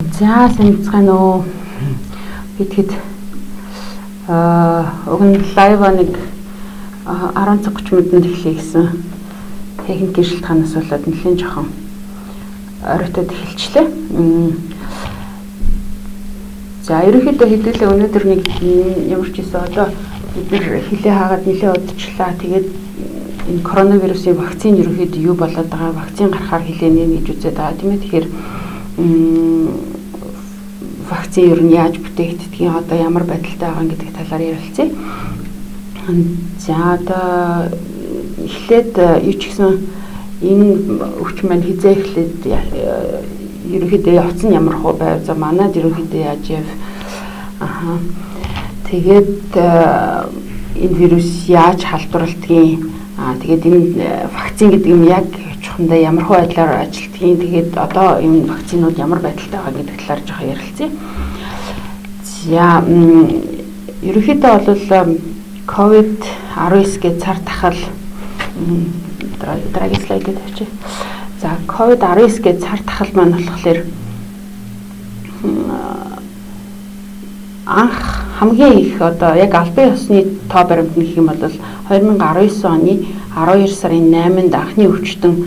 За сайн бацгаана уу. Бид хэд уг нь live нэг 10 цаг 30 минутанд эхлэе гэсэн техникийн шалтгаанаас болоод нэлээд жоохон оройтод эхэлчлээ. За ерөнхийдөө хэдүүлээ өнөөдөр нэг ямар ч юмсан одоо бид нар хилээ хаагаад нэлээд удажлаа. Тэгээд энэ коронавирусын вакцин ерөнхийдөө юу болоод байгаа, вакцин гарахаар хилээ нэ гэж үзээд байгаа, тийм ээ. Тэгэхээр вакцин ер нь яаж бүтээгддгийг, одоо ямар байдалтай байгаа гэдэг талаар ярилцъя. За одоо эхлээд юу ч гэсэн энэ өвчин маань хэзээ эхлээд ерөнхийдөө явц нь ямар хөө байв. За манад ерөнхийдөө яаж яв. Аха. Тэгээд энэ вирус яаж халдварладгийг, тэгээд энэ вакцин гэдэг юм яг чухамдаа ямар хөө байдлаар ажилтгийг, тэгээд одоо энэ вакцинууд ямар байдалтай байгаа гэдэг талаар жоохон ярилцъя. За ерөнхийдөө бол COVID-19 гэж цар тахал, дараагийн слайдыг тавьчих. За COVID-19 гэж цар тахал маань болохоор анх хамгийн их одоо яг албан ёсны тоо баримт нь гэх юм бол 2019 оны 12 сарын 8-нд анхны өвчтөн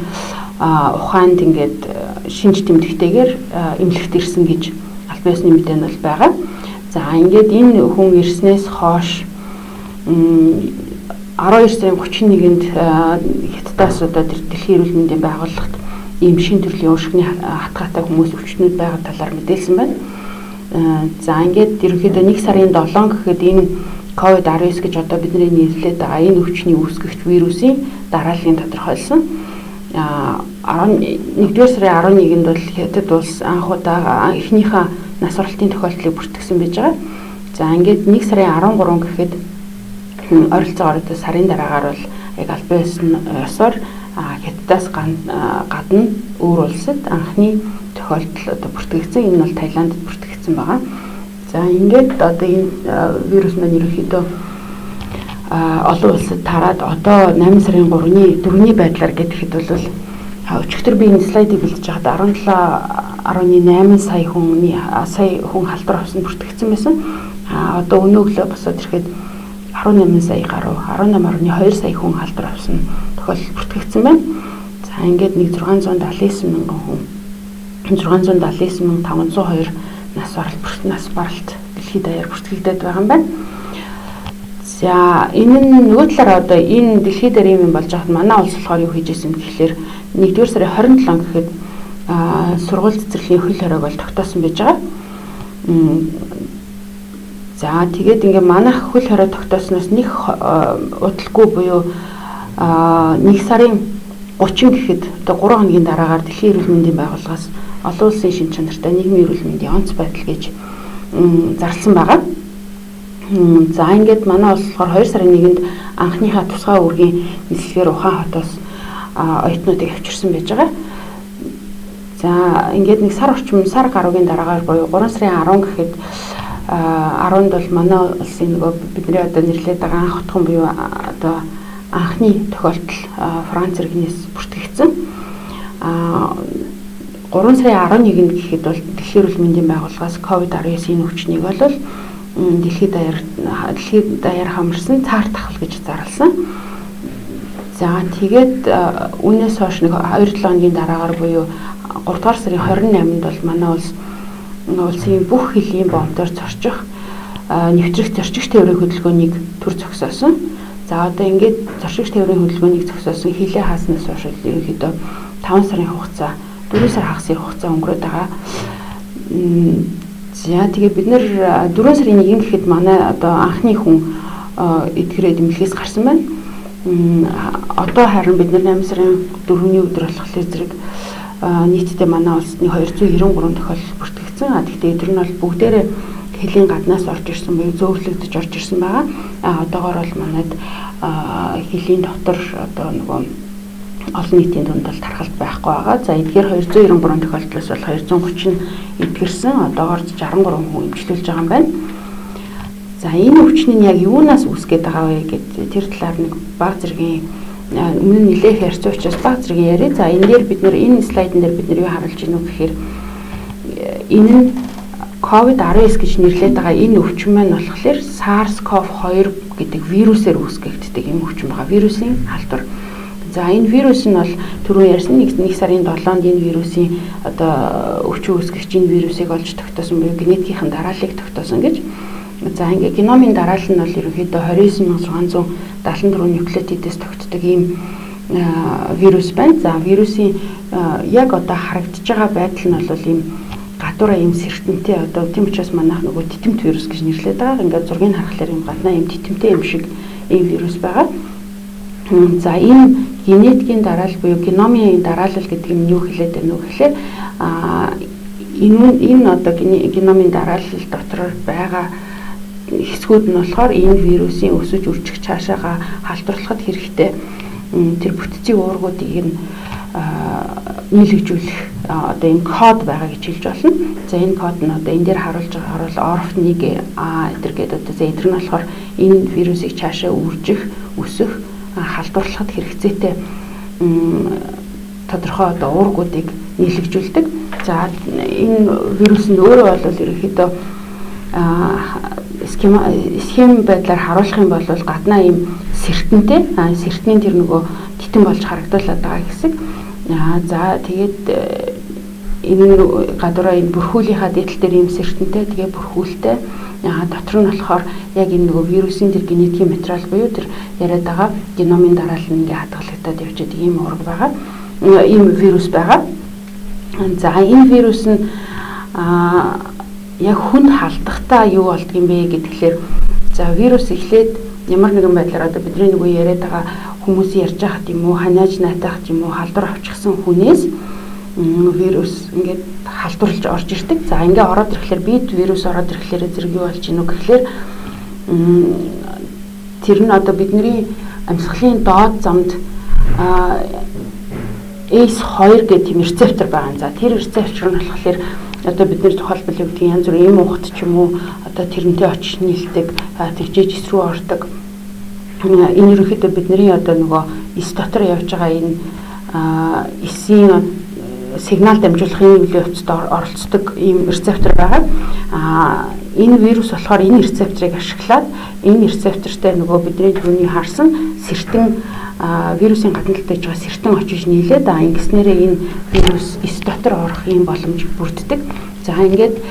Ухаанд ингээд шинж тэмдэгтэйгээр эмнэлэгт ирсэн гэж албан ёсны мэдээ нь бол байгаа. За ингээд энэ хүн ирснээс хойш 12 сарын 31-нд Хятадаас одоо тэр дэлхийн эрүүл мэндийн байгууллагт ийм шин төрлийн уушгины хатгаатай хүмүүс өвчтнүүд байгаа талаар мэдээлсэн байна. За ингээд ерөнхийдөө 1 сарын 7 гэхэд энэ COVID-19 гэж одоо бидний нэрлээд байгаа энэ өвчний үүсгэгч вирусын дарааллыг тодорхойлсон. 11-р сарын 11-нд бол Хятад улс анх удаа эхнийхээ нас баралтын тохиолдлыг бүртгэсэн байж байгаа. За ингээд 1 сарын 13 гэхэд ойролцоогоор одоо сарын дараагаар бол яг албан ёсоор Хятадаас гадна өөр улсад анхны тохиолдол одоо бүртгэгдсэн. Энэ нь бол Таиландд бүртгэгдсэн байгаа. За ингээд одоо энэ вирус маань ерөнхийдөө олон улсад тараад одоо 8 сарын 3-ны 4-ний байдлаар гэхэд бол өчигдөр би энэ слайдыг бэлдэж байхад 17.8 сая хүний сая хүн халдвар авсан бүртгэгдсэн байсан. Одоо өнөө өглөө босоод ирэхэд 18 сая гаруй 18.2 сая хүн халдвар авсан тохиолдол бүртгэгдсэн байна. За ингээд нэг 679 мянган хүн 679 502 нас баралт дэлхийд даяар бүртгэгдээд байгаа юм байна. За энэ нь нөгөө талаараа одоо энэ дэлхийд дээр юм болж байхад манай улс болохоор юу хийж исэн гэхлээр 1-р сарын 27 гэхэд сургууль цэцэрлэгийн хөл хоройг бол тогтоосон байж байгаа. За тэгээд ингээ манайх хөл хорой тогтоосноос нэг удалгүй буюу 1 сарын 30 гэхэд одоо 3 хоногийн дараагаар Дэлхийн эрүүл мэндийн байгууллагаас олон улсын шин чанартай нийгмийн эрүүл мэндийн онц байдал гэж зарласан байгаа. За ингээд манай улс болохоор 2 сарын 1-нд анхныхаа тусгай үүргийн нислэгээр Ухаан хотоос оюутнуудыг авчирсан байж байгаа. За ингээд нэг сар орчим сар гаруйгийн дараагаар буюу 3 сарын 10 гэхэд 10-нд бол манай улсын нөгөө бидний одоо нэрлээд байгаа анх отхон буюу одоо анхны тохиолдол Франц иргэнээс бүртгэгдсэн. 3 сарын 11-нд гэхэд бол Дэлхийн эрүүл мэндийн байгууллагаас COVID-19-ийн өвчнийг бол дэлхийд даяар хамарсан цаар тахал гэж зарласан. За тэгээд үүнээс хойш нэг 2-7 хоногийн дараагаар буюу 3 дугаар сарын 28-нд бол манай улсын бүх хөлийн бомбоор зорчих нэвтрэх зорчигч тээврийн хөдөлгөөнийг төр зогсоосон. За одоо ингээд зорчигч тээврийн хөдөлгөөнийг зогсоосон, хилээ хааснаас хойш ерөнхийдөө 5 сарын хугацаа, 4 сар хагас хугацаа өнгөрөөд байгаа. За тэгээ бид нэр 4 сарын 1 гэхэд манай одоо анхны хүн эдгэрээд эмнэлгээс гарсан байна. Одоо харин бид нар 8 сарын 4-ний өдөр болохоор зэрэг нийтдээ манай улсад 293 тохиолдол бүртгэгдсэн. А тэгтээ эдгээр нь бол бүгдээрээ хөлийн гаднаас орж ирсэн буюу зөөвөрлөгдөж орж ирсэн байгаа. А одоогоор бол манайд хөлийн дотор одоо нөгөө олон нийтийн дунд бол тархалт байхгүй байгаа. За эдгээр 293 тохиолдлоос бол 230 эдгэрсэн. Одоогоор 63 хүн эмчлүүлж байгаа юм байна. За энэ өвчин нь яг юунаас үүсгээд байгаа вэ гэд тэр талаар нэг баг зэргийн өмнө нь нэлээх ярьсан учраас баг зэргийн яриа. За энэ дээр бид нэр энэ слайдн дээр бид нэр юу харуулж гинүү гэхээр Энэ нь COVID-19 гэж нэрлэдэг байгаа энэ өвчин маань болохоор SARS-CoV-2 гэдэг вирусээр үүсгэгддэг юм өвчин байгаа. Вирусын халдвар. За энэ вирус нь бол түрүүн ярьсан 1 сарын 7-нд энэ вирусын одоо өвчин үүсгэгч энэ вирусыг олж тогтоосон буюу генетикийн дарааллыг тогтоосон гэж. За ингээ геномын дараалал нь бол ерөнхийдөө 29674 нуклеотидээс тогтдог ийм вирус байна. За вирусын яг одоо харагдаж байгаа байдал нь бол ийм гадуураа ийм сэртэнтэй, одоо тийм учраас манайх нөгөө титэмт вирус гэж нэрлэдэг байгаа. Ингээд зургийг харахаар ийм гаднаа ийм титэмтэй юм шиг ийм вирус байгаа. За энэ генетикийн дараалал буюу геномын дараалал гэдэг нь юу хэлээд байна вэ гэхлээр энэ одоо геномын дараалал дотор байгаа хэсгүүд нь болохоор энэ вирусын өсөж үржих, цаашаага халдварлахад хэрэгтэй тэр бүтцийн уургуудыг нь нийлэгжүүлэх одоо энэ код байгаа гэж хэлж болно. За энэ код нь одоо энэ дээр харуулж байгаагаар бол ORF1 A эдэр гэдэг, одоо за эдэр нь болохоор энэ вирусыг цаашаа үржих, өсөх, халдварлахад хэрэгцээтэй тодорхой одоо уургуудыг нийлэгжүүлдэг. За энэ вирус нь өөрөө бол ерөнхийдөө схем байдлаар харуулах юм бол гаднаа ийм сэртэнтэй, сэртний тэр нөгөө титэн болж харагдуулаад байгаа хэсэг. За тэгээд энэ гадуураа энэ бүрхүүлийнхаа дээдл дээр ийм сэртэнтэй, тэгээ бүрхүүлтэй, дотор нь болохоор яг энэ нөгөө вирусын тэр генетикийн материал буюу тэр яриад байгаа геномын дараалал нь ингээ хадгалагдаад явж байгаа ийм уурга байгаа. Ийм вирус байгаа. За энэ вирус нь яг хүнд халдахдаа юу болдго юм бэ гэдгээр, за вирус эхлээд ямар нэгэн байдлаар одоо бидний нөгөө яриад байгаа хүмүүс ярьж байхад юм уу, ханиаж наатах юм уу, халдвар авчихсан хүнээс вирус ингээд халдварлаж орж ирдэг. За ингээ ороод ирэхлээр бид вирус ороод ирэхлээр зэрэг юу болж гинүү гэхлээр тэр нь одоо бидний амьсгалын доод замд ACE2 гэх тийм рецептор байгаа. За тэр рецептор нь болохоор одоо бид нэр тухайлбал юу гэдгийг янз бүрийн юм уухт ч юм уу одоо тэрнтэй очиж нийлдэг, тэгжээж эс рүү ордог. Энэ ерөнхийдөө бидний одоо нөгөө эс дотор явж байгаа энэ эсийн сигнал дамжуулахын үйл явцад оролцдог ийм рецептор байгаа. Энэ вирус болохоор энэ рецепторыг ашиглаад энэ рецептортай нөгөө бидний түрүүний харсан сэртэн, вирусын гадна талд байж байгаа сэртэн очиж нийлээд ингэснээрээ энэ вирус эс дотор орох ийм боломж бүрддэг. За ингээд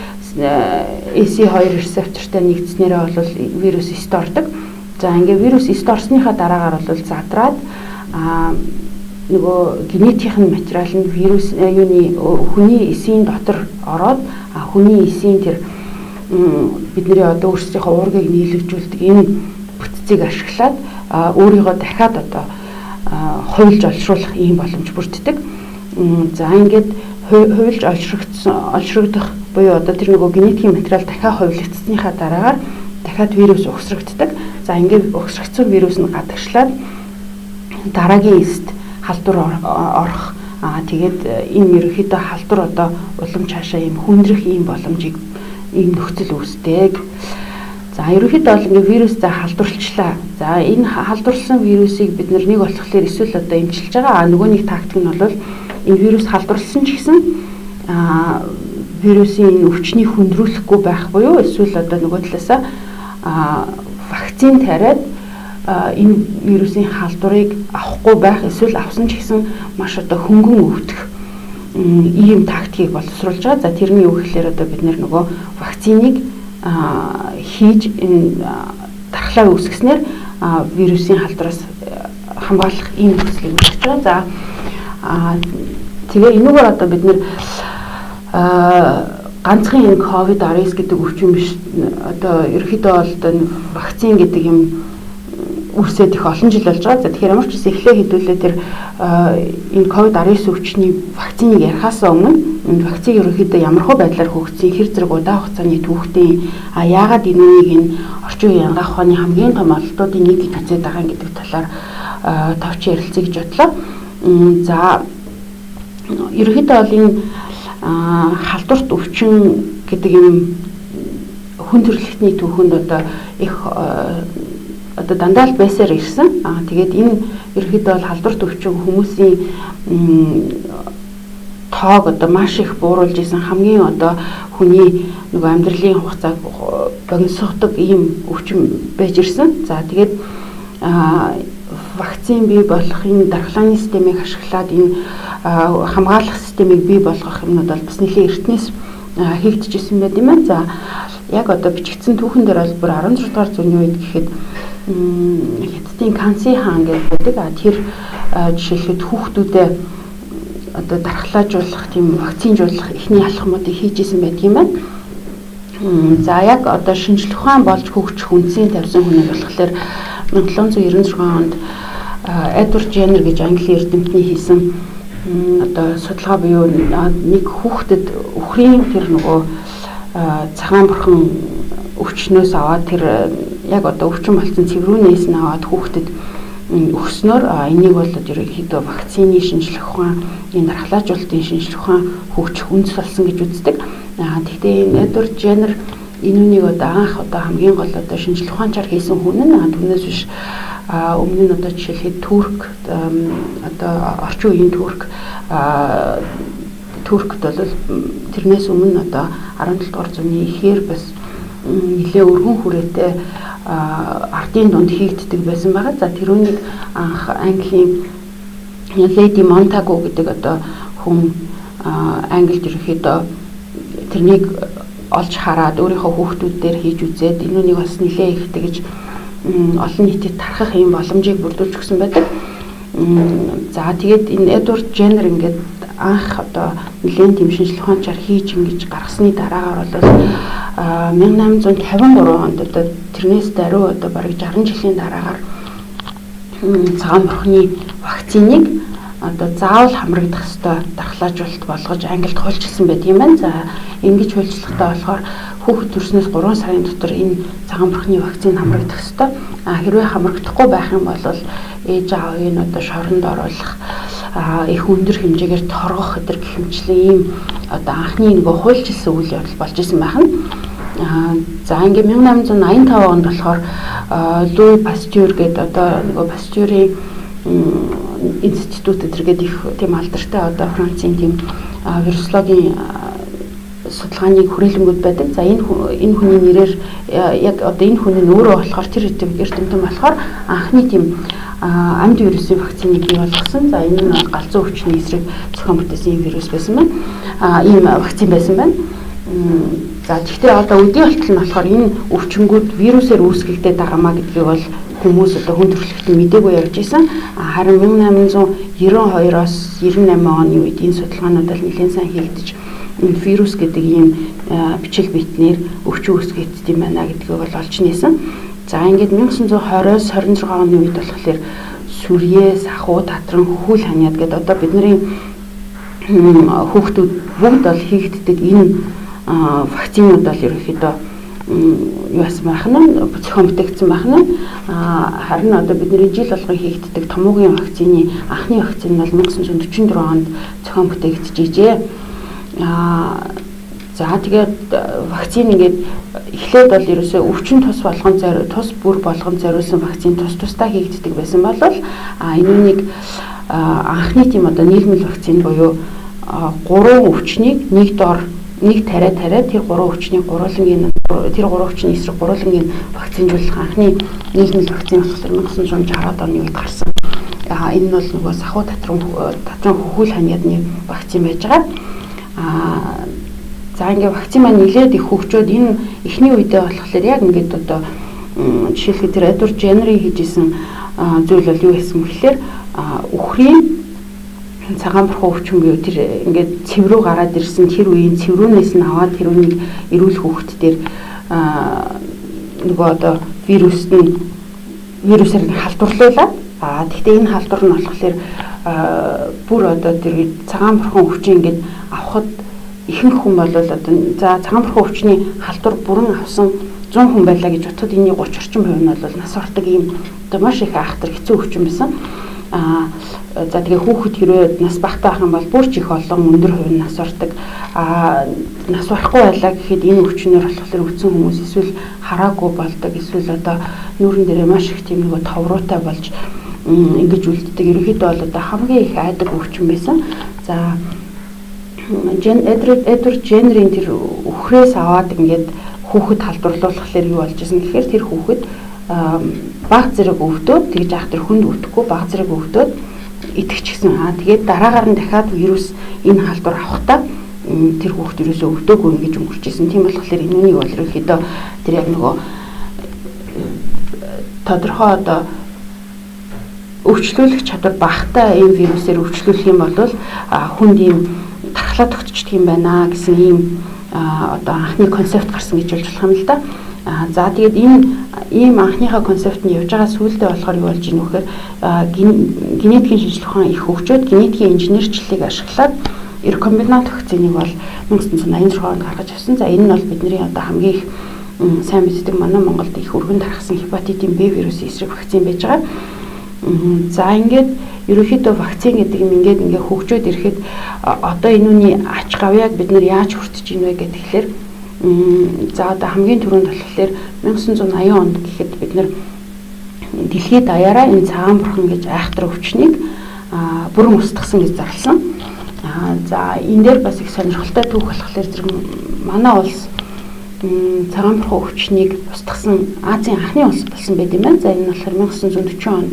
ACE2 рецептортай нэгдснээрээ бол вирус эст ордог. За ингээд вирус эст орсныхаа дараагаар бол задраад нөгөө генетикийн материал нь вирус юуны хүний эсийн дотор ороод хүний эсийн тэр бидний одоо өөрсдийнхөө уургийг нийлэгжүүлдэг энэ бүтцийг ашиглаад өөрийгөө дахиад одоо хувилж олшруулах ийм боломж бүрддэг. За ингээд хувилж олшрогдох буюу одоо тэр нөгөө генетикийн материал дахиад хувилагдсныхаа дараагаар дахиад вирус угсрагддаг. За ингээд угсрагдсан вирус нь гадагшлаад дараагийн эст халдвар орох, тэгээд энэ ерөнхийдөө халдвар одоо улам цаашаа ийм хүндрэх ийм боломжийг, ийм нөхцөл үүсдэг. За ерөнхийдөө бол ингээ вирус за халдварлчлаа. За энэ халдварлсан вирусыг бид нэг болохоор эсвэл одоо эмчилж байгаа. А нөгөө нэг тактик нь бол энэ вирус халдварлсан ч гэсэн вирусын энэ өвчнийг хүндрүүлэхгүй байх буюу эсвэл одоо нөгөө талаасаа вакцин тариад энэ вирусын халдварыг авахгүй байх, эсвэл авсан ч гэсэн маш одоо хөнгөн өвдөх ийм тактикийг боловсруулж байгаа. За тэрний юу гэхлээр одоо бид нөгөө вакциныг хийж энэ дархлаа үүсгэснээр вирусын халдвараас хамгаалах ийм нөхцөлийг үүсгэж байгаа. За тэгээ энүүгээр одоо бид нэр ганцхан энэ COVID-19 гэдэг өвчин биш, одоо ерөнхийдөө бол одоо вакцин гэдэг юм үүсээд их олон жил болж байгаа. За тэгэхээр ямар ч гэсэн эхлээ хэдүүлээ тэр энэ COVID-19 өвчний вакциныг ярихаас өмнө энэ вакцин ерөнхийдөө ямархуу байдлаар хөгжсөн, хэр зэрэг удаан хугацааны түүхтэй, яагаад энэнийг энэ орчин үеийн анагаах ухааны хамгийн том ололтуудын нэг гэж үзээд байгаа гэдэг талаар товч ярилцъя гэж бодлоо. За ерөнхийдөө бол энэ халдварт өвчин гэдэг юм хүн төрөлхтний түүхэнд одоо их одоо дандаа л байсаар ирсэн. Тэгээд энэ ерөнхийдөө бол халдварт өвчин хүмүүсийн тоог одоо маш их бууруулж исэн, хамгийн одоо хүний нөгөө амьдралын хугацааг богиносгодог ийм өвчин байж ирсэн. За тэгээд вакцин бий болох, энэ дархлааны системийг ашиглаад энэ хамгаалах системийг бий болгох юмнууд бол бас нэлээд эртнээс хийгдчихсэн байт юм байна. За яг одоо бичигдсэн түүхэн дээр бол бүр 16 дугаар зууны үед гэхэд Хятадын Канси хаан гэдэг байдаг. Тэр жишээлхэд хүүхдүүдэд одоо дархлаажуулах, тийм вакцинжуулах эхний алхмуудыг хийж исэн байдаг юм байна. За яг одоо шинжлэх ухаан болж хөгжих үндсийн тавьсан хүн нь болохоор 1796 онд Эдвард Jenner гэж Английн эрдэмтний хийсэн одоо судалгаа буюу нэг хүүхдэд үхрийн тэр нөгөө цагаан бурхан өвчнөөс аваад тэр яг одоо өвчин болсон цэврүүнээс нь аваад хүүхдэд өгснөөр энийг бол ерөнхийдөө вакцины шинжлэх ухаан, энэ дархлаажуулалтын шинжлэх ухаан хөгжих үндэс болсон гэж үздэг. Гэхдээ энэ Эдвард Jenner энэ үнийг одоо анх одоо хамгийн гол одоо шинжлэх ухаанчаар хийсэн хүн нь, түүнээс биш өмнө нь одоо жишээлхэд Турк, одоо орчин үеийн Турк, Туркт бол тэрнээс өмнө одоо 17 дугаар зууны ихээр бас нэлээ өргөн хүрээтэй ардын дунд хийгддэг байсан байгаа. За тэрүүнийг анх Английн Леди Монтагу гэдэг одоо хүн Англид ерөнхийдөө тэрнийг олж хараад өөрийнхөө хүүхдүүд дээр хийж үзээд энэ үнийг бас нэлээ их тэгж олон нийтэд тархах юм боломжийг бүрдүүлж өгсөн байдаг. За тэгээд энэ Эдвард Jenner ингээд анх одоо нэлээд тийм шинжлэх ухаанчаар хийж ингэж гаргасны дараагаар бол 1853 онд одоо тэрнээс даруй одоо бараг 60 жилийн дараагаар цагаан бурхны вакциныг одоо заавал хамрагдах ёстой дархлаажуулалт болгож Англид хуульчилсан байдаг юм байна. За ингэж хуульчлахдаа болохоор хүүхэд төрснөөс 3 сарын дотор энэ цагаан бурхны вакцин хамрагдах ёстой. А хэрвээ хамрагдахгүй байх юм бол ээж аавыг нь одоо шоронд оруулах, их өндөр хэмжээгээр торгох гэтэр гэх мэтчлэн ийм одоо анхны нөгөө хуульчилсан үйл явдал болж исэн байх нь. За ингээ 1885 онд болохоор Луи Пастюр гэдэг одоо нөгөө Пастюрийн институт гэтэргээд их тийм алдартай одоо Францын тийм вирусологийн судалгааны хүрээлэнгүүд байдаг. За энэ хүний нэрээр яг одоо энэ хүн нь өөрөө болохоор тэр эрдэмтэн болохоор анхны тийм амьд вирусын вакциныг бий болгосон. За энэ нь галзуу өвчний эсрэг зохион бүтээсэн ийм вирус байсан байна. Ийм вакцин байсан байна. За гэхдээ одоо өдний болтол нь болохоор энэ өвчнгүүд вирусээр үүсгэгдээд байгаамаа гэдгийг бол хүмүүс одоо хүн төрөлхтөн мдээгүй явж исэн. Харин 1892-оос 98 оны үед энэ судалгаанууд бол нэлээд сайн хийгдэж энэ вирус гэдэг ийм бичил битнэр өвчин үүсгэгддэг юм байна гэдгийг бол олж нээсэн. За ингээд 1920-оос 26 оны үед болохоор сүрье, сахуу, татран, хөхүүл ханиад гэдэг одоо бидний хүүхдүүд бүгд бол хийгддэг энэ вакцинууд бол ерөнхийдөө юу яасан байх нь, зохион бүтээгдсэн байх нь. Харин одоо бидний жил болгон хийгддэг томоогийн вакцины анхны вакцин бол 1944 онд зохион бүтээгдэжээ. За тэгээд вакцин ингээд эхлээд бол ерөөсөө өвчин тус болгон тус бүр болгон зориулсан вакцин тус тусдаа хийгддэг байсан бол энүүнийг анхны тийм одоо нийлмэл вакцин буюу 3 өвчнийг нэг дор нэг тариа тариа тэр 3 өвчнийг гурвалангийн тэр 3 өвчний эсрэг гурвалангийн вакцинжуулах анхны нийлмэл вакцин болохоор 1960-ад оны үед гарсан. Энэ нь бол нөгөө сахуу татран хөхүүл ханиадны вакцин байж байгаа. За ингээ вакцин маань нэлээд их хөгжөөд энэ эхний үедээ болохоор яг ингээд одоо жишээлбэл тэр Эдвард Jenner-ийн хийжсэн зүйл бол юу гэсэн бэхлээр үхрийн цагаан бурхан өвчин буюу тэр ингээд цэврүү гараад ирсэн тэр үеийн цэврүүнээс нь аваад тэр үнийг эрүүл хүүхэд дээр нөгөө одоо вируст нь вирусээр нь халдварлуулаад гэхдээ энэ халдвар нь болохоор бүр одоо тэр цагаан бурхан өвчин ингээд авахд ихэнх хүн бол одоо за цагаан бурхан өвчний халдвар бүрэн авсан 100 хүн байлаа гэж бодоход энэний 30 орчим хувь нь бол нас бардаг ийм одоо маш их айхтар хэцүү өвчин байсан. За тэгээ хүүхэд хэрвээ нас багтаа байх юм бол бүр ч их олон өндөр хувь нь нас бардаг. Нас барахгүй байлаа гэхэд энэ өвчнөр болохоор өвдсөн хүмүүс эсвэл хараагүй болдог, эсвэл одоо нүүрэн дээрээ маш их тийм нөгөө товруутай болж ингэж үлддэг. Ерөнхийдөө бол одоо хамгийн их айдаг өвчин байсан. За Эдвард Дженнерийн тэр үхрээс аваад ингээд хүүхэд халдварлуулахлаар юу болж исэн гэхээр тэр хүүхэд баг зэрэг өвдөөд тэгж ах тэр хүнд өвдөхгүй баг зэрэг өвдөөд итгэчихсэн. Тэгээд дараагаар нь дахиад вирус энэ халдвар авахдаа тэр хүүхэд ерөөсөө өвдөөгүй ингэж өнгөрч исэн. Тийм болохоор энэ үнийг бол ерөнхийдөө тэр яг нөгөө тодорхой одоо өвчлүүлэх чадвар багатай ийм вирусээр өвчлүүлэх юм бол хүнд ийм тархлаа тогтчихдаг юм байна гэсэн ийм одоо анхны концепт гарсан гэж болж болох юм л да. За тэгээд энэ ийм анхныхаа концепт нь явж байгаа сүүлдээ болохоор юу болж ийнө вэхээр генетикийн шинжлэх ухаан их хөгжөөд генетикийн инженерчлэлийг ашиглаад рекомбинант вакциныг бол 1986 онд гаргаж авсан. За энэ нь бол бидний одоо хамгийн их сайн мэддэг манай Монголд их өргөн тархсан гепатитын Б вирусын эсрэг вакцин байж байгаа. За ингээд ерөнхийдөө вакцин гэдэг юм ингээд ингээ хөгжөөд ирэхэд одоо энэ үний ач гавьяаг бид нар яаж хүртэж ийн вэ гэхээр за одоо хамгийн түрүүнд болохоор 1980 онд гэхэд бид нар дэлхийд даяараа энэ цагаан бурхан гэж айхтар өвчнийг бүрэн устгасан гэж зарласан. За энэ дээр бас их сонирхолтой түүх болохоор зэрэг манай улс цагаан бурхан өвчнийг устгасан Азийн анхны улс болсон байт юм байна. За энэ нь болохоор 1940 онд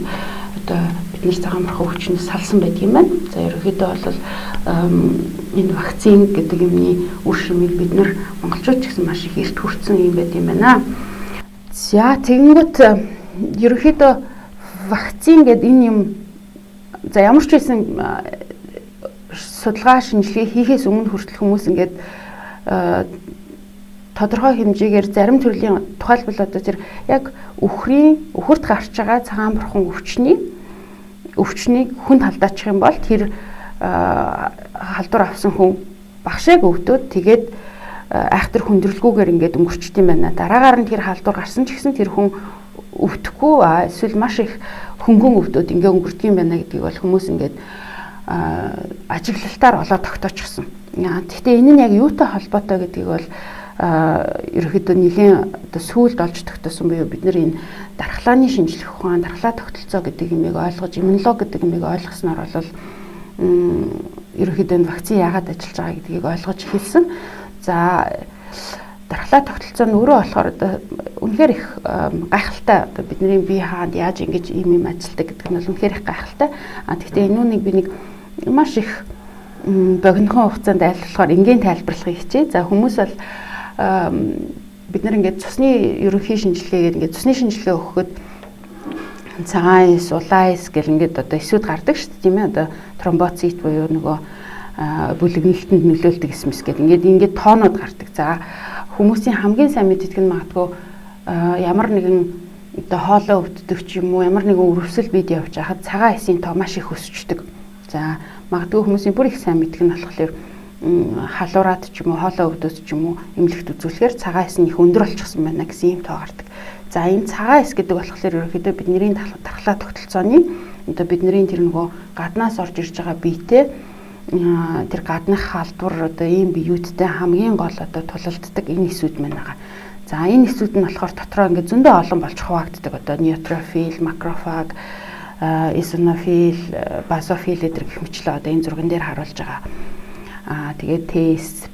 одоо бид нэр цагаан бурхан өвчнөөс салсан байдаг юм байна. За ерөнхийдөө бол энэ вакцин гэдэг юмны үр шимийг бид нар монголчууд ч гэсэн маш их эрт хүртсэн юм байт юм байна. За тэгэнгүүт ерөнхийдөө вакцин гэдэг энэ юм за ямар ч байсан судалгаа шинжилгээ хийхээс өмнө хүртэл хүмүүс ингээд тодорхой хэмжээгээр зарим төрлийн тухайлбал одоо тэр яг үхрийн үхэрт гарч байгаа цагаан бурхан өвчнийг хүнд халдаачих юм бол тэр халдвар авсан хүн багшааг өвдөөд тэгээд айхтар хүндрэлгүйгээр ингээд өнгөрчт юм байна. Дараагаар нь тэр халдвар гарсан ч гэсэн тэр хүн өвдөхгүй эсвэл маш их хөнгөн өвдөд ингээ өнгөрдөг юм байна гэдгийг бол хүмүүс ингээд ажиглалтаар олоод тогтоочихсон. Гэхдээ энэ нь яг юутай холбоотой гэдгийг бол ерөнхийдөө нэлийн одоо сүүлд олж тогтоосон буюу бид нар энэ дархлааны шинжлэх ухаан, дархлаа тогтолцоо гэдэг юмыг ойлгож, иммунологи гэдэг юмыг ойлгосноор бол ерөнхийдөө энэ вакцин яагаад ажиллаж байгаа гэдгийг ойлгож эхэлсэн. За дархлаа тогтолцоо нь өөрөө болохоор одоо үнэхээр их гайхалтай, одоо бидний бие хаанд яаж ингэж ийм юм ажилладаг гэдэг нь бол үнэхээр их гайхалтай. А тэгтээ энэ нүг би нэг маш их богинохон хугацаанд айлтгахаар энгийн тайлбарлахыг хичээе. За хүмүүс бол бид нар ингээд цусны ерөнхий шинжилгээгээд ингээд цусны шинжилгээ өгөхөд цагаан эс, улаан эс гэл ингээд одоо эсүүд гардаг шүү дээ, тийм ээ. Одоо тромбоцит буюу нөгөө бүлэгнэлтэнд нөлөөлдөг эс мэс гэдэг ингээд тоонууд гардаг. За хүмүүсийн хамгийн сайн мэддэг нь магадгүй ямар нэгэн одоо хоолой өвддөг ч юм уу, ямар нэгэн өрөвсөл бид явж байхад цагаан эсийн тоо маш их өсчдөг. За магадгүй хүмүүсийн бүр их сайн мэддэг нь болохоор халуураад ч юм уу, хоолой өвдөд ч юм уу эмнэлэгт үзүүлэхээр цагаан эс нь их өндөр болчихсон байна гэсэн ийм тоо гардаг. За энэ цагаан эс гэдэг болохоор ерөнхийдөө бидний дархлаа тогтолцооны одоо бидний тэр нөгөө гаднаас орж ирж байгаа биетэй тэр гаднах халдвар одоо ийм биеүүдтэй хамгийн гол одоо тулалддаг энэ эсүүд маань байгаа. За энэ эсүүд нь болохоор дотроо ингээд зөндөө олон болж хуваагддаг. Одоо нейтрофил, макрофаг, эосинофил, базофил гэдэг гэх мэтлээ одоо энэ зурган дээр харуулж байгаа. Тэгээд T,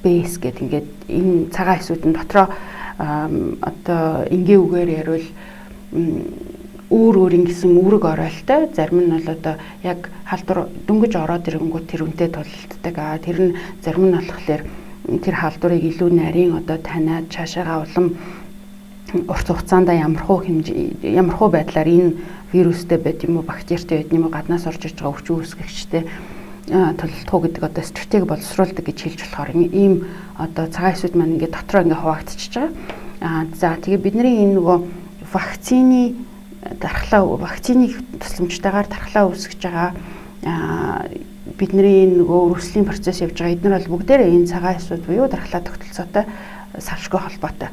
B гэдэг ингээд энэ цагаан эсүүд нь дотроо одоо энгийн үгээр яриул өөр өөр ингэсэн үүрэг оройлтой. Зарим нь бол одоо яг халдвар дөнгөж ороод ирэнгүүт тэр үнтэй тулалддаг. Тэр нь зарим нь болохоор тэр халдварыг илүү нарийн одоо таниад цаашаагаа улам урт хугацаанд ямархуу хэмжээ ямархуу байдлаар энэ вирустэй байд юм уу, бактеритай байд юм уу, гаднаас орж ирж байгаа өвчин үүсгэгчтэй тулалдах уу гэдэг одоо стратеги боловсруулдаг гэж хэлж болохоор ийм одоо цагаан эсүүд маань ингээд дотроо ингээд хуваагдчихж байгаа. За тэгээ бидний энэ нөгөө вакцины дархлаа вакцины тусламжтайгаар дархлаа үүсгэж байгаа бидний нөгөө өрөвслийн процесс явж байгаа эднэр бол бүгдээрээ энэ цагаан эсүүд буюу дархлаа тогтолцоотой салшгүй холбоотой.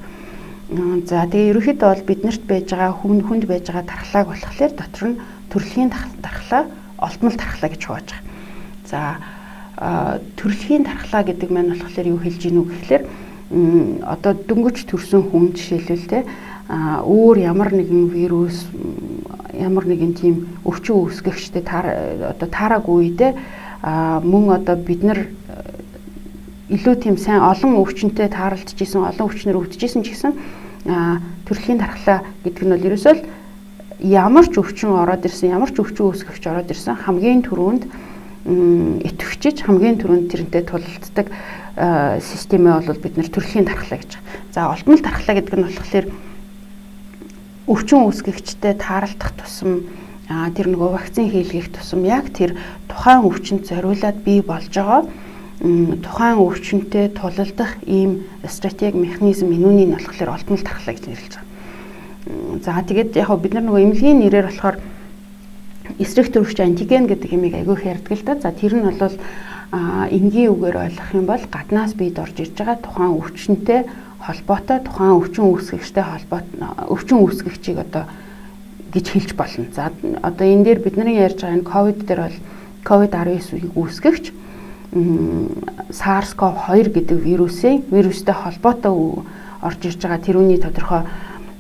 За тэгээ ерөнхийдөө бол биднэрт байж байгаа хүнд байж байгаа дархлааг болохоор дотор нь төрөлхийн дархлаа, олдмол дархлаа гэж хувааж байгаа. За төрөлхийн дархлаа гэдэг маань болохоор юу хэлж гинүү гэхлээр одоо дөнгөж төрсөн хүн жишээлбэл те өөр ямар нэгэн вирус ямар нэгэн тийм өвчин үүсгэгчтэй одоо таараагүй үедээ мөн одоо бид нар илүү тийм сайн олон өвчнөд тааралдж исэн, олон өвчнөр өвдөж исэн ч гэсэн төрөлхийн тархлаа гэдэг нь бол ерөөсөө л ямар ч өвчин ороод ирсэн, ямар ч өвчин үүсгэгч ороод ирсэн хамгийн түрүүнд идэвхжиж, хамгийн түрүүнд тэрнтэй тулалддаг системээ бол бид нэр төрөлхийн тархлаа гэж байгаа. За, олдмол тархлаа гэдэг нь болохоор өвчин үүсгэгчтэй тааралдах тусам, тэр нөгөө вакцин хийлгэх тусам яг тэр тухайн өвчнөд зориулаад бий болж байгаа тухайн өвчнөд тулалдах ийм стратеги, механизм энүүнийг нь болохоор олдмол тархлаа гэж нэрлэж байгаа. За, тэгээд яг бид нар нөгөө эмнэлгийн нэрээр болохоор эсрэг төрөгч антиген гэдэг юмыг айгүй их ярьдаг л да. За, тэр нь бол энгийн үгээр ойлгох юм бол гаднаас бид орж ирж байгаа тухайн өвчнөд холбоотой, тухайн өвчин үүсгэгчтэй холбоот, өвчин үүсгэгчийг одоо гэж хэлж болно. За, одоо энэ дээр бидний ярьж байгаа энэ ковид дээр бол COVID-19-ийг үүсгэгч SARS-CoV-2 гэдэг вирустэй холбоотой орж ирж байгаа тэрүүний тодорхой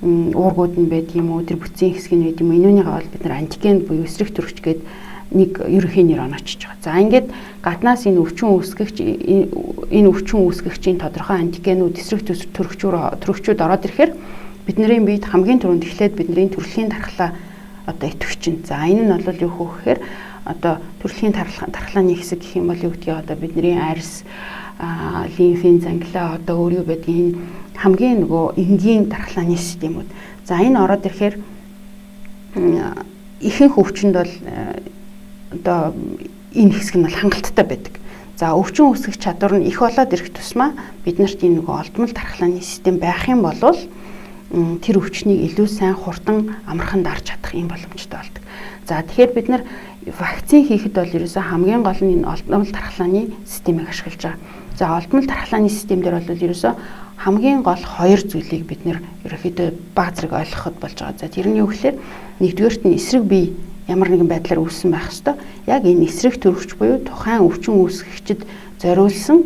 уургууд нь байдаг юм уу, тэр бүтцийн хэсэг нь байдаг юм уу, энүүнийг бол бид нар антиген буюу эсрэг төрөгч гээд нэг ерөнхий нэр оноочж байгаа. За, ингээд гаднаас энэ өвчин үүсгэгчийн тодорхой антигенүүд, эсрэг төрөгчүүд ороод ирэхээр бидний биед хамгийн түрүүнд эхлээд бидний төрөлхийн тархлаа одоо идэвхжинэ. За, энэ нь бол юу хөө гэхээр одоо төрөлхийн тархлааны хэсэг гэх юм бол юу гэдгийг одоо бидний арьс, лимфийн зангилаа, одоо өөр юу байдгийг, энэ хамгийн нөгөө энгийн дархлааны системүүд. За, энэ ороод ирэхээр ихэнх өвчнөд бол одоо энэ хэсэг нь бол хангалттай байдаг. За, өвчин үүсгэх чадвар нь их болоод ирэх тусмаа бид нарт энэ нөгөө олдмол дархлааны систем байх юм бол тэр өвчнийг илүү сайн, хурдан, амархан дарж чадах юм боломжтой болдог. За, тэгэхээр бид нар вакцин хийхэд бол ерөөсөө хамгийн гол нь энэ олдмол дархлааны системийг ашиглаж байгаа. За, олдмол дархлааны систем дээр бол ерөөсөө хамгийн гол хоёр зүйлийг бид нэр ерөөхдөө баг зэрэг ойлгоход болж байгаа. За, тэр нь юу гэхээр нэгдүгээрт нь эсрэг бие ямар нэгэн байдлаар үүссэн байх ёстой. Яг энэ эсрэг төрөгч буюу тухайн өвчин үүсгэгчид зориулсан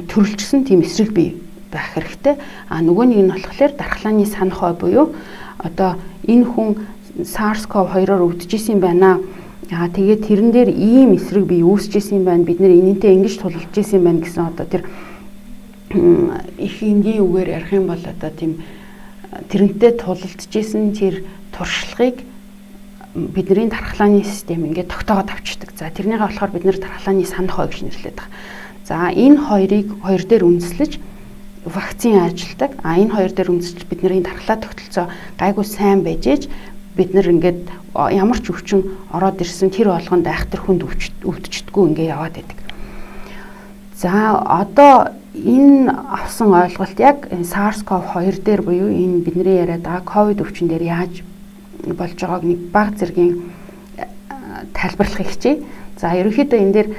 төрөлжсөн тийм эсрэг бие байх хэрэгтэй. А нөгөө нэг нь болохоор дархлааны санах ой буюу одоо энэ хүн SARS-CoV-2-оор өвдөж исэн байна. Аа, тэгээд тэрэн дээр ийм эсрэг бие үүсэж исэн юм байна. Бид нэр энэнтэй ингэж тулалдж исэн юм байна гэсэн одоо тэр их энгийн үгээр ярих юм бол одоо тийм тэрнтэй тулалдж исэн тэр туршлагыг бидний дархлааны систем ингээд тогтоогоод авчдаг. За, тэрнийгээ болохоор бид нэр дархлааны санах ой гэж нэрлэдэг байгаа. За, энэ хоёрыг хоёр дээр үндэслэж вакцин ажилладаг. А энэ хоёр дээр үндэслэж бидний дархлаа тогтолцоо гайгүй сайн байж ээж бид нар ингээд ямар ч өвчин ороод ирсэн тэр болгонд айхтар хүнд өвдчихдэггүй, ингээ яваад байдаг. За, одоо энэ авсан ойлголт яг SARS-CoV-2 дээр буюу энэ бидний яриад байгаа COVID өвчин дээр яаж болж байгааг нэг баг зэргийн тайлбарлахыг хичээе. За, ерөнхийдөө энэ дээр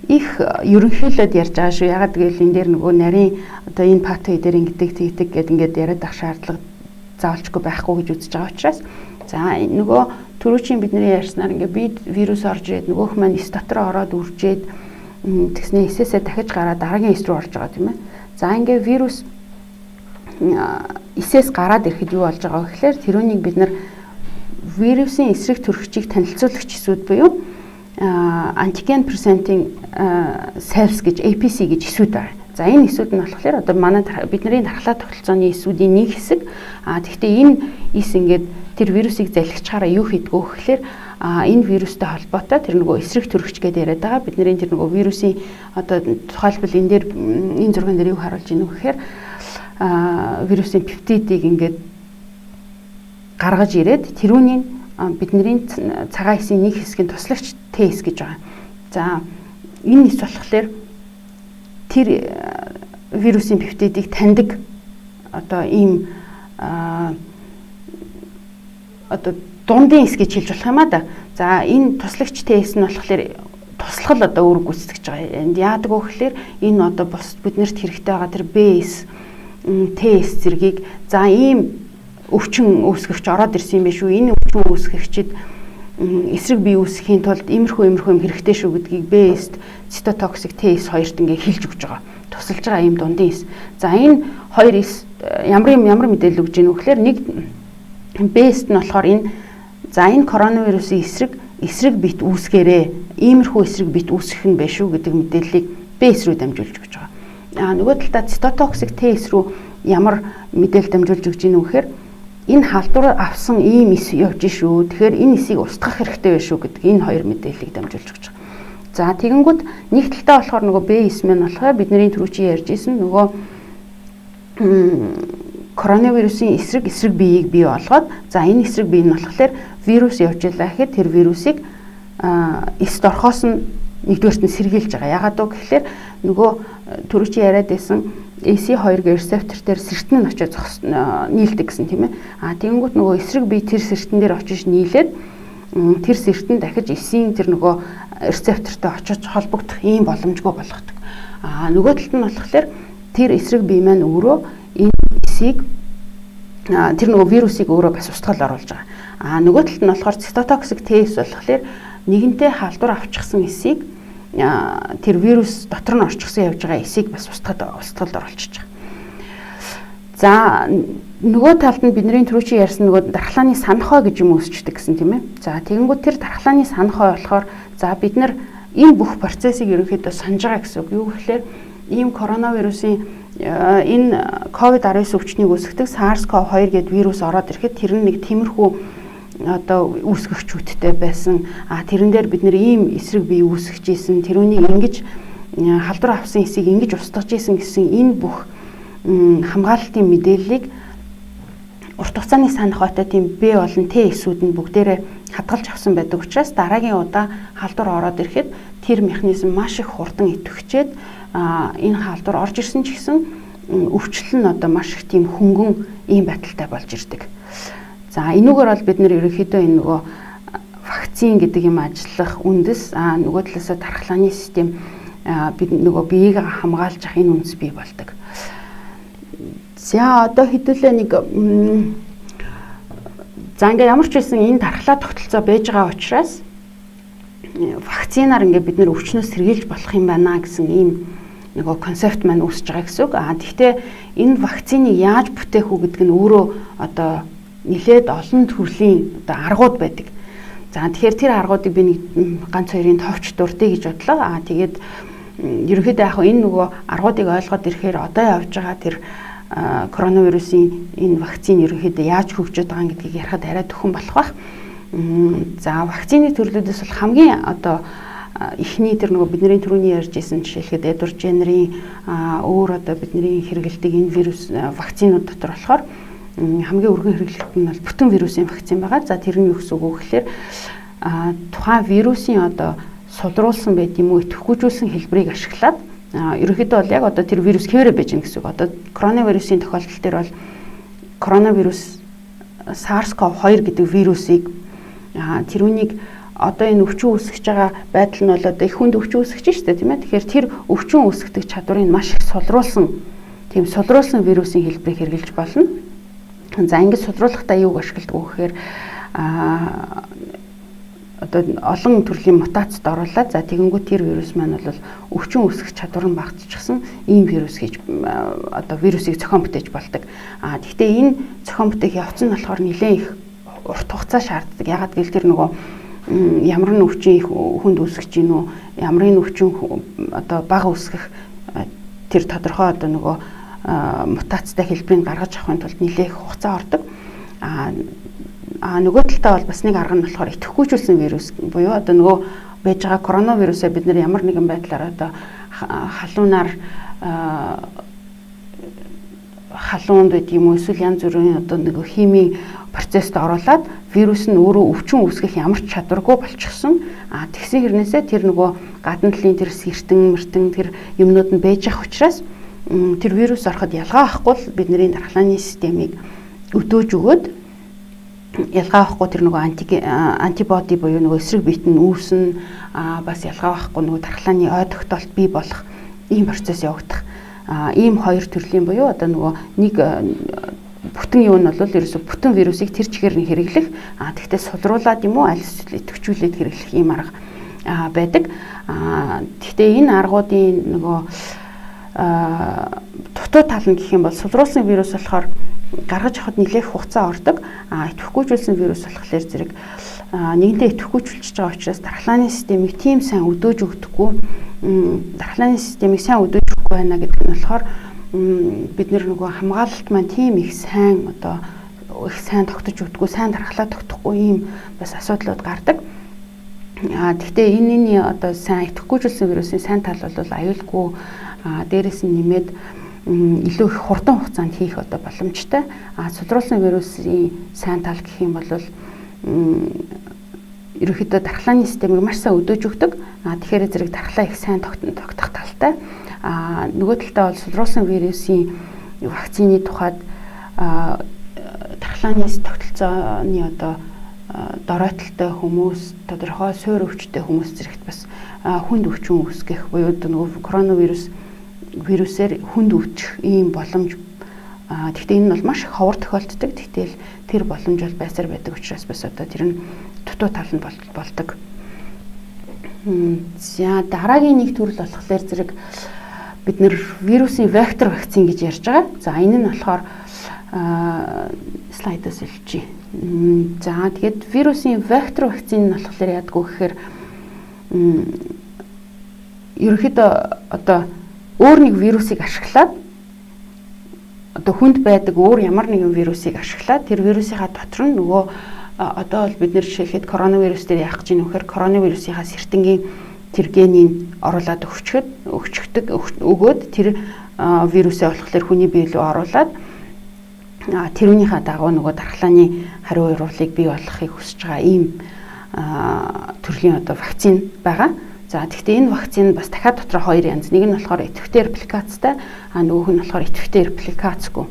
их ерөнхийлөд ярьж байгаа шүү. Ягаад гэвэл энэ дээр нөгөө нарийн одоо энэ pathway дээр ингэдэг, тэгдэг гэд ингээд яриад ах шаардлага заавалчгүй байхгүй гэж үзэж байгаа учраас. За, нөгөө түрүүчийн бидний ярьснаар ингээд бид вирус орж ирээд, нөгөөх маань эс дотор ороод үржээд, тэгснээ эсээсээ дахиж гараад дараагийн эс рүү орж байгаа, тийм ээ. За, ингээд вирус эсээс гараад ирэхэд юу болж байгаа вэ гэхээр тэрүүнийг бид нар вирусын эсрэг төрөгчийг танилцуулагч эсүүд буюу antigen presenting cells гэж, APC гэж эсүүд байна. За, энэ эсүүд нь болохоор одоо манай бидний дархлаа тогтолцооны эсүүдийн нэг хэсэг. А тэгвэл энэ эс ингээд тэр вирусыг залхичгаараа юу хийдэг вэ гэхээр энэ вирустай холбоотой тэр нөгөө эсрэг төрөгч гэдээ яриад байгаа. Бидний тэр нөгөө вирусын одоо тухайлбал энэ дээр, энэ зурган дээр юу харуулж ийнө гэхээр вирусын пептидийг ингээд гаргаж ирээд тэрүүний бидний цагаан эсийн нэг хэсгийн туслагч Т эс гэж байгаа. За, энэ эс болохоор тэр вирусын пептидийг таньдаг одоо ийм одоо дундын эс гэж хэлж болох юм а да. За, энэ туслагч Т эс нь болохоор туслахал одоо үүрэг гүйцэтгэж байгаа. Энд яадаг вэ гэхээр энэ одоо бус биднэрт хэрэгтэй байгаа тэр Б эс, Т эс зэргийг, за, ийм өвчин үүсгэгч ороод ирсэн юм биш үү? Энэ өвчин үүсгэгчид эсрэг бие үүсгэхийн тулд иймэрхүү иймэрхүү юм хэрэгтэй шүү гэдгийг Б эст, cytotoxic Т эс хоёрт ингээ хэлж өгч байгаа. Тусалж байгаа ийм дундын эс. За, энэ хоёр эс ямар юм ямар мэдээлэл өгж гинэ вэ гэхээр нэг Б эст нь болохоор энэ, за, энэ коронавирусын эсрэг бит үүсгээрээ, иймэрхүү эсрэг бит үүсгэх нь байх шүү гэдэг мэдээллийг Б эс рүү дамжуулж өгч байгаа. Нөгөө талдаа цитотоксик Т эс рүү ямар мэдээлэл дамжуулж өгч ийнү гэхээр энэ халдвар авсан ийм эс явж шүү. Тэгэхээр энэ эсийг устгах хэрэгтэй байх шүү гэдэг энэ хоёр мэдээллийг дамжуулж өгч байгаа. За, тэгэнгүүт нэг талдаа болохоор нөгөө Б эс мэн болохоор бидний түрүүчийн ярьж исэн нөгөө коронавирусын эсрэг эсрэг биеийг бий болгоод, за, энэ эсрэг бие нь болохоор вирус явж илаа гэхэд тэр вирусыг эст орхоос нь нэгдүгээрт нь сэргийлж байгаа. Ягаад вэ гэхээр нөгөө түрүүчийн яриад байсан ACE2 гэх рецептор дээр сэртэн нь очиж зогс нийлдэг гэсэн, тийм ээ. Тэгэнгүүт нөгөө эсрэг бие тэр сэртэн дээр очиж нийлээд, тэр сэртэн дахиж эсийн тэр нөгөө рецептортой очиж холбогдох ийм боломжгүй болгодог. Нөгөө талд нь болохоор тэр эсрэг бие маань өөрөө энэ эсийг, тэр нөгөө вирусыг өөрөө бас устгал оруулж байгаа. Нөгөө талд нь болохоор цитотоксик Т болохоор нэгэнтээ халдвар авчихсан эсийг, тэр вирус дотор нь орчихсон явж байгаа эсийг бас устгалд оруулчихж байгаа. За, нөгөө талд нь бидний түрүүчийн ярьсан нөгөө дархлааны санах ой гэж юм үүсчдэг гэсэн, тийм ээ. За, тэгэнгүүт тэр дархлааны санах ой болохоор, за, бид нар энэ бүх процессыг ерөнхийдөө санаж байгаа гэсэн үг. Юу гэхээр ийм коронавирусын энэ COVID-19 өвчнийг үүсгэдэг SARS-CoV-2 гэдэг вирус ороод ирэхэд тэр нь нэг тиймэрхүү одоо үүсгэгчүүдтэй байсан. Тэрэн дээр бид нэр ийм эсрэг бие үүсгэж исэн. Тэрүүнийг ингэж халдвар авсан эсийг ингэж устгаж исэн гэсэн энэ бүх хамгаалалтын мэдээллийг урт хугацааны санах ойтой тийм Б болон Т эсүүд нь бүгдээрээ хадгалж авсан байдаг учраас дараагийн удаа халдвар ороод ирэхэд тэр механизм маш их хурдан идэвхжээд, энэ халдвар орж ирсэн ч гэсэн өвчлөл нь одоо маш их тийм хөнгөн ийм байдалтай болж ирдэг. За, энүүгээр бол бид нэр ерөнхийдөө энэ нөгөө вакцин гэдэг юм ажиллах үндэс, нөгөө талаасаа дархлааны систем бид нөгөө биеийг хамгаалж явах энэ үндэс бий болдог. За, одоо хэдүүлээ нэг, за, ингээ ямар ч байсан энэ дархлаа тогтолцоо байж байгаа учраас вакцинаар ингээ бид нэр өвчнөөс сэргийлж болох юм байна гэсэн ийм нөгөө концепт маань үүсэж байгаа гэсэн үг. Гэхдээ энэ вакциныг яаж бүтээх үү гэдэг нь өөрөө одоо нэлээд олон төрлийн одоо аргууд байдаг. За, тэгэхээр тэр аргуудыг би нэг ганц хоёрын товч дурдъя гэж бодлоо. Тэгээд ерөнхийдөө яг энэ нөгөө аргуудыг ойлгоод ирэхээр одоо явж байгаа тэр коронавирусын энэ вакцин ерөнхийдөө яаж хөгжөөд байгаа гэдгийг ярихад арай дөхөн болох байх. За, вакцины төрлүүдээс бол хамгийн одоо эхний тэр нөгөө бидний түрүүний ярьж исэн, жишээлхэд Эдвард Дженнерийн, өөр одоо бидний хэрэглэдэг энэ вирус вакцинууд дотор болохоор хамгийн өргөн хэрэглэгдэх нь бол бүтэн вирусын вакцин байгаа. За, тэр нь юу гэсэн үг вэ гэхээр тухайн вирусын одоо сулруулсан байд юм уу, идэвхжүүлсэн хэлбэрийг ашиглаад, ерөнхийдөө бол яг одоо тэр вирус хэвээрээ байж гэн гэсэн үг. Одоо коронавирусын тохиолдол дээр бол коронавирус SARS-CoV-2 гэдэг вирусыг, тэрүүнийг одоо энэ өвчин үүсгэж байгаа байдал нь бол одоо их хүнд өвчин үүсгэж штэ, тийм ээ. Тэгэхээр тэр өвчин үүсгэдэг чадварыг маш их сулруулсан, тийм сулруулсан вирусын хэлбэрийг хэрэглэж болно. За, ингэж сулруулахдаа юуг ашигладаг вэ гэхээр одоо олон төрлийн мутацид оруулаад, за, тэгэнгүүт тэр вирус маань бол өвчин үүсгэх чадвар нь багасчихсан ийм вирус гэж одоо вирусыг зохион бүтээж болдог. Гэхдээ энэ зохион бүтээх явц нь болохоор нэлээд их урт хугацаа шаарддаг. Ягаад гэвэл тэр нөгөө ямар нь өвчин их хүнд үүсгэж гин үү, ямар нь өвчин одоо бага үүсгэх тэр тодорхой одоо нөгөө мутацтай хэлбэрийг гаргаж авахын тулд нэлээх хугацаа ордог. А нөгөө талдаа бол бас нэг арга нь болохоор идэвхжүүлсэн вирус буюу одоо нөгөө байж байгаа коронавирусаа бид нар ямар нэгэн байдлаар одоо халуунаар, халуунд байд юм уу, эсвэл янз бүрийн одоо нэг химийн процесст оруулаад вирус нь өөрөө өвчин үүсгэх ямар ч чадваргүй болчихсон. Тэгсэн хэрнээсээ тэр нөгөө гадна талын тэр сэртэн мэртэн тэр юмнууд нь байж ах учраас тэр вирус ороход ялгаа авахгүй л бидний дархлааны системийг өдөөж өгөөд, ялгаа авахгүй тэр нөгөө антибоди буюу нөгөө эсрэг биет нь үүснэ, бас ялгаа авахгүй нөгөө дархлааны ой тогтоолт бий болох ийм процесс явагдах. Ийм хоёр төрлийн буюу одоо нөгөө нэг бүтэн юу нь бол ерөөсө бүтэн вирусыг тэр чигээр нь хэрэглэх, тэгтээ сулруулад юм уу, аль эсвэл идэвхжүүлээд хэрэглэх ийм арга байдаг. Тэгтээ энэ аргуудын нөгөө дутуу тал нь гэх юм бол сулруулсан вирус болохоор гаргаж авахд нэлээх хугацаа ордог. Идэвхжүүлсэн вирус болохоор зэрэг нэгэнтээ идэвхжүүлчихэж байгаа учраас дархлааны системийг тийм сайн өдөөж өгдөггүй. Дархлааны системийг сайн өдөөж өгөхгүй байна гэдэг нь болохоор бид нөгөө хамгаалалт маань тийм их сайн одоо их сайн тогтож өгдөггүй, сайн дархлаа тогтохгүй ийм бас асуудлууд гардаг. Гэхдээ энэний одоо сайн идэвхгүйжүүлсэн вирусын сайн тал бол аюулгүй, дээрээс нь нэмээд илүү их хурдан хугацаанд хийх одоо боломжтой. Сударуулсан вирусын сайн тал гэх юм бол ерөнхийдөө дархлааны системийг маш сайн өдөөж өгдөг. Тэгэхээр зэрэг дархлаа их сайн тогтох талтай. Нөгөө талдаа бол сударуулсан вирусын вакцины тухайд дархлааны тогтолцооны одоо доройтолтой хүмүүс, тодорхой суур өвчтэй хүмүүс зэрэгт бас хүнд өвчин үүсгэх буюу нөгөө коронавирус вирусээр хүнд өвчих ийм боломж. Гэхдээ энэ нь бол маш их ховор тохиолддог. Тэгтэл тэр боломж бол байсаар байдаг учраас бас одоо тэр нь дутуу тал нь болдог. За дараагийн нэг төрөл болохоор зэрэг бид нэр вирусын вектор вакцин гэж ярьж байгаа. За энэ нь болохоор слайдаас илчээ. За тэгээд вирусын вектор вакцин нь болохоор яадгүй гэхээр ерөнхийдөө одоо өөр нэг вирусыг ашиглаад одоо хүнд байдаг өөр ямар нэгэн вирусыг ашиглаад тэр вирусынхаа дотор нь нөгөө одоо бол бид нэр жишээлхэд коронавирус дээр яах гэж байна вэ гэхээр коронавирусынхаа сэртэнгийн тэр генийг оруулаад өгөөд тэр вирусээ болохоор хүний бие рүү оруулаад тэрүүнийхээ дагуу нөгөө дархлааны хариу уруулыг бий болгохыг хүсэж байгаа ийм төрлийн одоо вакцин байгаа. За тэгэхдээ энэ вакцин бас дахиад дотроо хоёр янз. Нэг нь болохоор идэвхтэй репликацтай, нөгөөх нь болохоор идэвхтэй репликацгүй.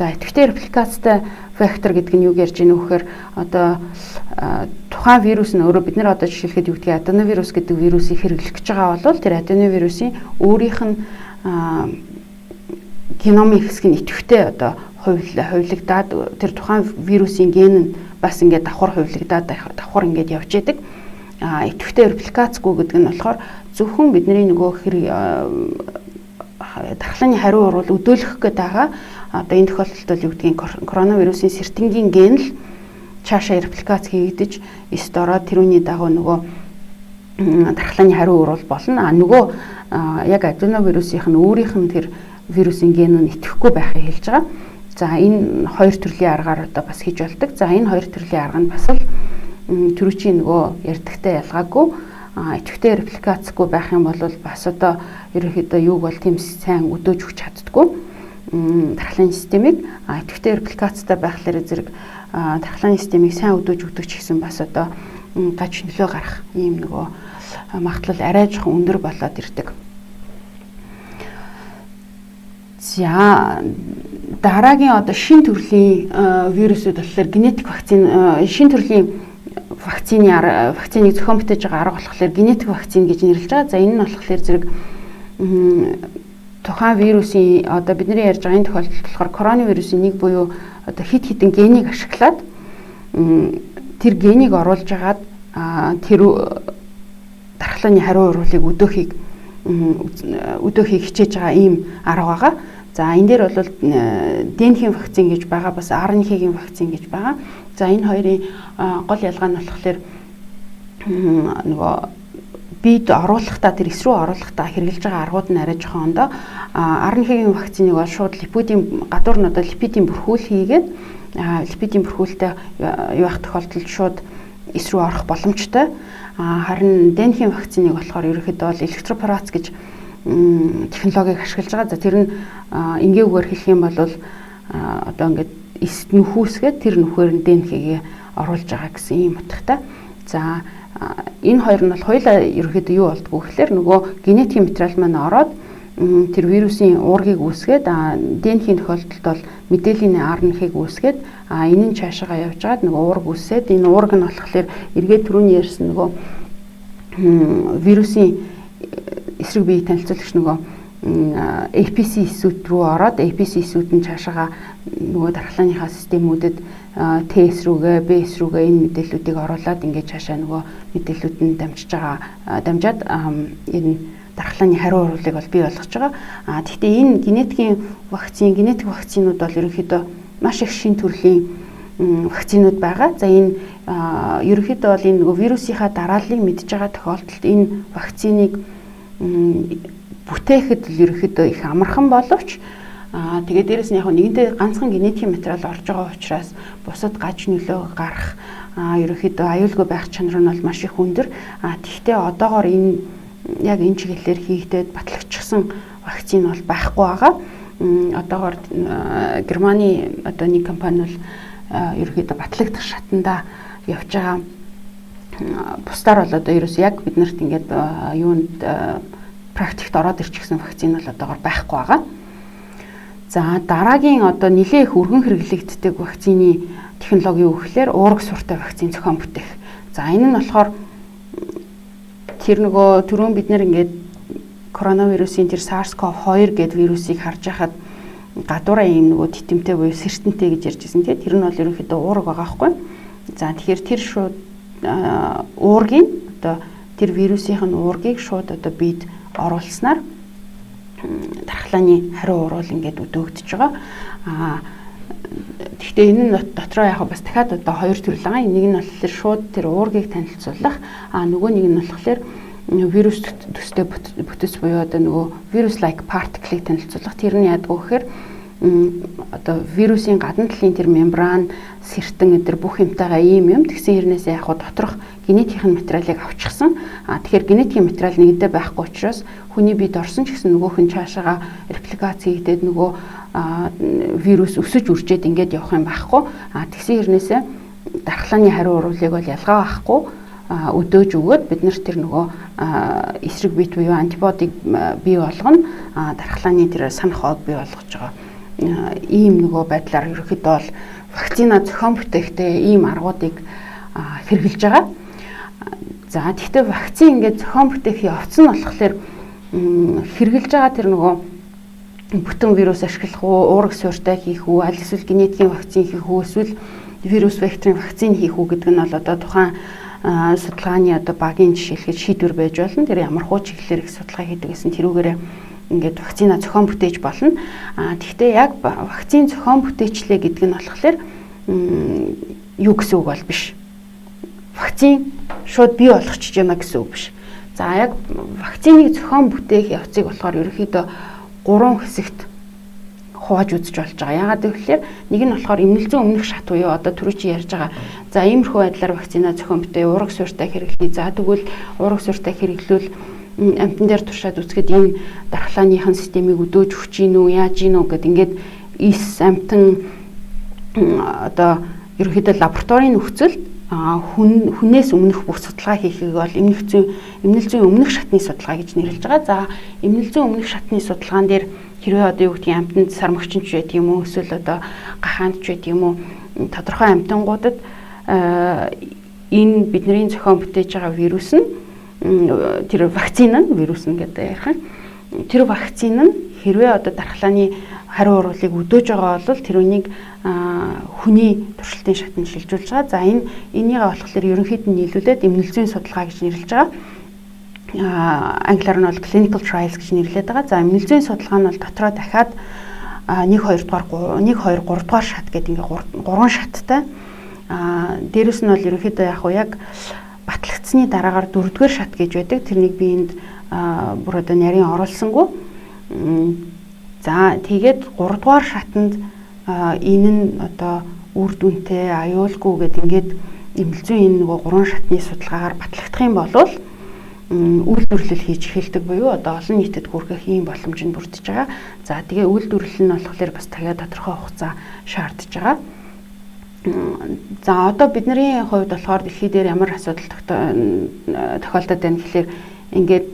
За идэвхтэй репликацтай вектор гэдэг нь юу ярьж ийнө вэхээр одоо тухайн вирус нь өөрөө бид нар одоо жишээлхэд юу гэдгийг аденовирус гэдэг вирусыг хэрэглэх гэж байгаа бол тэр аденовирусын өөрийнх нь геномын хэсэг нь идэвхтэй одоо хувилагдаад тэр тухайн вирусын ген нь бас ингээд давхар хувилагдаад давхар ингээд явж идэг. Идэвхтэй репликацгүй гэдэг нь болохоор зөвхөн бидний нөгөө хэрэг дархлааны хариу урвал өдөөлөх гээд байгаа. Одоо энэ тохиолдолд бол юу гэдгийг коронавирусын сэртэнгийн ген л цаашаа репликац хийгдэж эст ороод тэрүүний дагуу нөгөө дархлааны хариу урвал болно. Нөгөө яг аденовирусынх нь өөрийнх нь тэр вирусын ген нь идэвхгүй байхыг хэлж байгаа. За энэ хоёр төрлийн аргаар одоо бас хийж болдог. За энэ хоёр төрлийн арга нь бас л түрүүчийн нөгөө ярьдагтай ялгаагүй идэвхтэй репликацгүй байх юм бол бас одоо ерөнхийдөө юуг бол тийм сайн өдөөж өгч чаддаггүй дархлааны системийг. Идэвхтэй репликацтай байхлаар зэрэг дархлааны системийг сайн өдөөж өгдөг ч гэсэн бас одоо гаж нөлөө гарах ийм нөгөө магадлал арай жоохон өндөр болоод ирдэг. За дараагийн одоо шин төрлийн вирусүүд болохоор генетик вакцин, шин төрлийн вакциныг зохион бүтээж байгаа арга болохоор генетик вакцин гэж нэрлэж байгаа. За энэ нь болохоор зэрэг тухайн вирусын одоо бидний ярьж байгаа энэ тохиолдолд болохоор коронавирусын нэг буюу одоо хит хитэн генийг ашиглаад тэр генийг оруулж агаад тэр дархлааны хариу урвалыг өдөөхийг хичээж байгаа ийм арга байгаа. За энэ дээр бол ДНХ-ийн вакцин гэж байгаа, бас РНХ-ийн вакцин гэж байгаа. За энэ хоёрын гол ялгаа нь болохоор нөгөө бид оруулахдаа тэр эс рүү оруулахдаа хэрэглэж байгаа аргууд нь арай жоохон ондоо. РНХ-ийн вакциныг бол шууд липидийн гадуур нь одоо липидийн бүрхүүл хийгээд липидийн бүрхүүлтэй юу ах тохиолдолд шууд эс рүү орох боломжтой. Харин ДНХ-ийн вакциныг болохоор ерөнхийдөө бол электропорац гэж технологиг ашиглаж байгаа. За тэр нь энгийн үгээр хэлэх юм бол одоо ингээд эс нөхөөсгээд тэр нөхөр нь ДНХ-гээ оруулж байгаа гэсэн ийм утгатай. За энэ хоёр нь бол хоёулаа ерөнхийдөө юу болдгоо гэхээр нөгөө генетикийн материал маань ороод тэр вирусын уургийг үүсгээд ДНХ-ийн тохиолдолд бол мэдээллийн РНХ-г үүсгээд энэ нь цаашаагаа явж байгаад нөгөө уург үүсээд энэ уург нь болохоор эргээд түрүүний ярьсан нөгөө вирусын эсрэг бие танилцуулагч нөгөө APC эсүүд рүү ороод APC эсүүд нь цаашаагаа нөгөө дархлааныхаа системүүдэд TS рүүгээ, BS рүүгээ энэ мэдээллүүдийг оруулаад ингээд цаашаа нөгөө мэдээллүүд нь дамжиж байгаа дамжаад энэ дархлааны хариу урвалыг бол бий болгож байгаа. Гэхдээ энэ генетикийн вакцин, генетик вакцинууд бол ерөнхийдөө маш их шин төрлийн вакцинууд байгаа. За энэ ерөнхийдөө бол энэ нөгөө вирусынхаа дарааллыг мэдж байгаа тохиолдолд энэ вакциныг бүтээхэд ерөнхийдөө их амархан боловч тэгээд дээрэс нь яг нэгэнтээ ганцхан генетикийн материал орж байгаа учраас бусад гаж нөлөө гарах, ерөнхийдөө аюулгүй байх чанар нь бол маш их өндөр. Тэгэхдээ одоогоор энэ яг энэ чиглэлээр хийгдээд батлагдчихсан вакцин бол байхгүй байгаа. Одоогоор Германы одоо нэг компани бол ерөнхийдөө батлагдах шатанда явж байгаа. Бусдаар бол одоо ерөөс яг биднэрт ингээд юунд практикт ороод ирчихсэн вакцин бол одоогоор байхгүй байгаа. За, дараагийн одоо нэлээ их өргөн хэрэглэгддэг вакцины технологи юу гэхээр уураг сууртай вакцин зохион бүтээх. За, энэ нь болохоор тэр нөгөө түрүүн бид нэр ингээд коронавирусын тэр SARS-CoV-2 гэдэг вирусыг харж байхад гадуураа ийм нөгөө титэмтэй буюу сэртэнтэй гэж ярьж байсан, тийм. Тэр нь бол ерөнхийдөө уураг байгаа байхгүй. За, тэгэхээр тэр шууд уургийн одоо тэр вирусийн уургийг шууд одоо бид оруулснаар дархлааны хариу уруул ингээд өдөөгдөж байгаа. Гэхдээ энэ нь дотроо яг бас дахиад одоо хоёр төрөл байгаа. Нэг нь болохоор шууд тэр уургийг танилцуулах, нөгөө нэг нь болохоор вирус төстэй бүтэц буюу одоо нөгөө virus like particle-ыг танилцуулах. Тэр нь яадаг вэ гэхээр одоо вирусын гадна талын тэр мембран, сэртэн энэ бүх юмтайгаа ийм юм. Тэгсэн хэрнээсээ яг доторх генетикийн материалыг авчихсан. Тэгэхээр генетикийн материал нэгэнтээ байхгүй учраас хүний биед орсон ч гэсэн нөгөөх нь цаашаага репликац хийгдээд нөгөө вирус өсөж үржээд ингээд явах юм байхгүй. Тэгсэн хэрнээсээ дархлааны хариу уруулыг бол ялгаа байхгүй өдөөж өгөөд бид нар тэр нөгөө эсрэг биет буюу антибодиг бий болгоно, дархлааны тэр санах ог бий болгож байгаа ийм нөгөө байдлаар ерөнхийдөө бол вакцина зохион бүтээхдээ ийм аргуудыг хэрэглэж байгаа. За, тэгэхдээ вакцин ингээд зохион бүтээх явц нь болохоор хэрэглэж байгаа тэр нөгөө бүтэн вирус ашиглах уу, уураг суурьтай хийх үү, аль эсвэл генетикийн вакцин хийх үү, эсвэл вирус векторын вакцин хийх үү гэдэг нь бол одоо тухайн судалгааны одоо багийн жишээлхэд шийдвэр байж болно. Тэр ямар хуу чиглэлээр их судалгаа хийдэг гэсэн тэрүүгээрээ ингээд вакцина зохион бүтээж болно. Тэгэхдээ яг вакцин зохион бүтээчлээ гэдэг нь болохоор юу гэсэн үг бол биш. Вакцин шууд бий болгочих юм а гэсэн үг биш. За, яг вакциныг зохион бүтээх явцыг болохоор ерөнхийдөө гурван хэсэгт хувааж үзэж болж байгаа. Яагаад гэвэл нэг нь болохоор эмнэл зүйн өмнөх шат буюу одоо түрүү чи ярьж байгаа. За, иймэрхүү байдлаар вакцина зохион бүтээ, уураг суурьтай хэрэглэе. За, тэгвэл уураг суурьтай хэрэглүүл амтан дээр туршаад үзэхэд энэ дархлааныхан системийг өдөөж өгч гин үү, яаж гин үү гэд ингээд эс амтан одоо ерөнхийдөө лабораторийн нөхцөлд хүнээс өмнөх бүх судалгаа хийхийг бол эмнэл зүйн өмнөх шатны судалгаа гэж нэрлэж байгаа. За, эмнэл зүйн өмнөх шатны судалгаан дээр хэрвээ одоо юу гэдгийг амтанд сармагчин ч байдаг юм уу, эсвэл одоо гахаанд ч байдаг юм уу, тодорхой амтангуудад энэ бидний зохион бүтээж байгаа вирус нь, тэр вакцин нь, вирус нь гэдэг ярих юм. Тэр вакцин нь хэрвээ одоо дархлааны хариу уруулыг өдөөж байгаа бол тэр үнийг хүний туршилтын шатанд шилжүүлж байгаа. За, энийгээ болохоор ерөнхийд нь нийлүүлээд эмнэл зүйн судалгаа гэж нэрлэж байгаа. Англиар нь бол clinical trials гэж нэрлэдэг байгаа. За, эмнэл зүйн судалгаа нь бол дотроо дахиад 1 2 дугаар, 1 2 3 дугаар шат гэдэг ингээ гурван шаттай. Дээрэс нь бол ерөнхийдөө яг яг батлагдсны дараагаар дөрөвдүгээр шат гэж байдаг. Тэрнийг би энд бүр одоо нарийн оруулсангүй. За, тэгээд 3 дугаар шатанд энэ нь одоо үр дүнтэй, аюулгүй гэд ингээд эмнэл зүйн энэ нөгөө гурван шатны судалгаагаар батлагдах юм бол үйлдвэрлэл хийж эхэлдэг буюу одоо олон нийтэд хүргэх ийм боломж нь бүрдэж байгаа. За, тэгээ үйлдвэрлэл нь болохоор бас дахиад тодорхой хугацаа шаардж байгаа. За, одоо бидний хувьд болохоор дэлхий дээр ямар асуудал тохиолдоод байна гэхлээр ингээд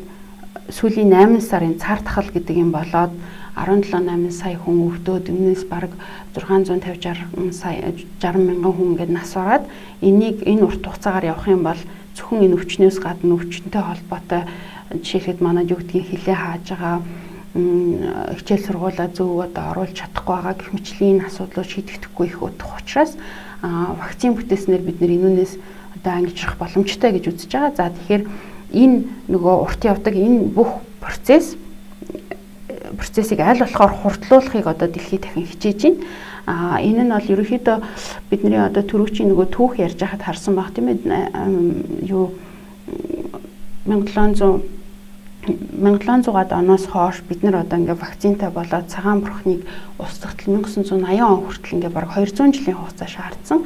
сүүлийн 8 сарын цар тахал гэдэг юм болоод 17 8 сая хүн өвдөөд, өмнөөс бараг 650 60 сая 60 мянган хүн ингээд нас бараад, энийг энэ урт хугацаагаар явах юм бол зөвхөн энэ өвчнөөс гадна өвчнөтэй холбоотой жишээлхэд манад юу гэдгийг хилээ хааж байгаа, хичээл сургуулаа зөв одоо оруулж чадахгүй байгаа гэх мэтлийн энэ асуудлууд шийдэгдэхгүй их удах учраас вакцин бүтээснээр бид нэр энүүнээс одоо ангижрах боломжтой гэж үзэж байгаа. За, тэгэхээр энэ нөгөө урт явдаг энэ бүх процессыг аль болохоор хурдлуулахыг одоо дэлхий дахин хичээж байна. Энэ нь бол ерөнхийдөө бидний одоо түрүүчийн нөгөө түүх ярьж байхад харсан баг, тийм ээ, юу 1700 1700-аад оноос хойш бид нар одоо ингээ вакцинтай болоод цагаан бурхныг устгахтал 1980 он хүртэл ингээ бараг 200 жилийн хугацаа шаардсан.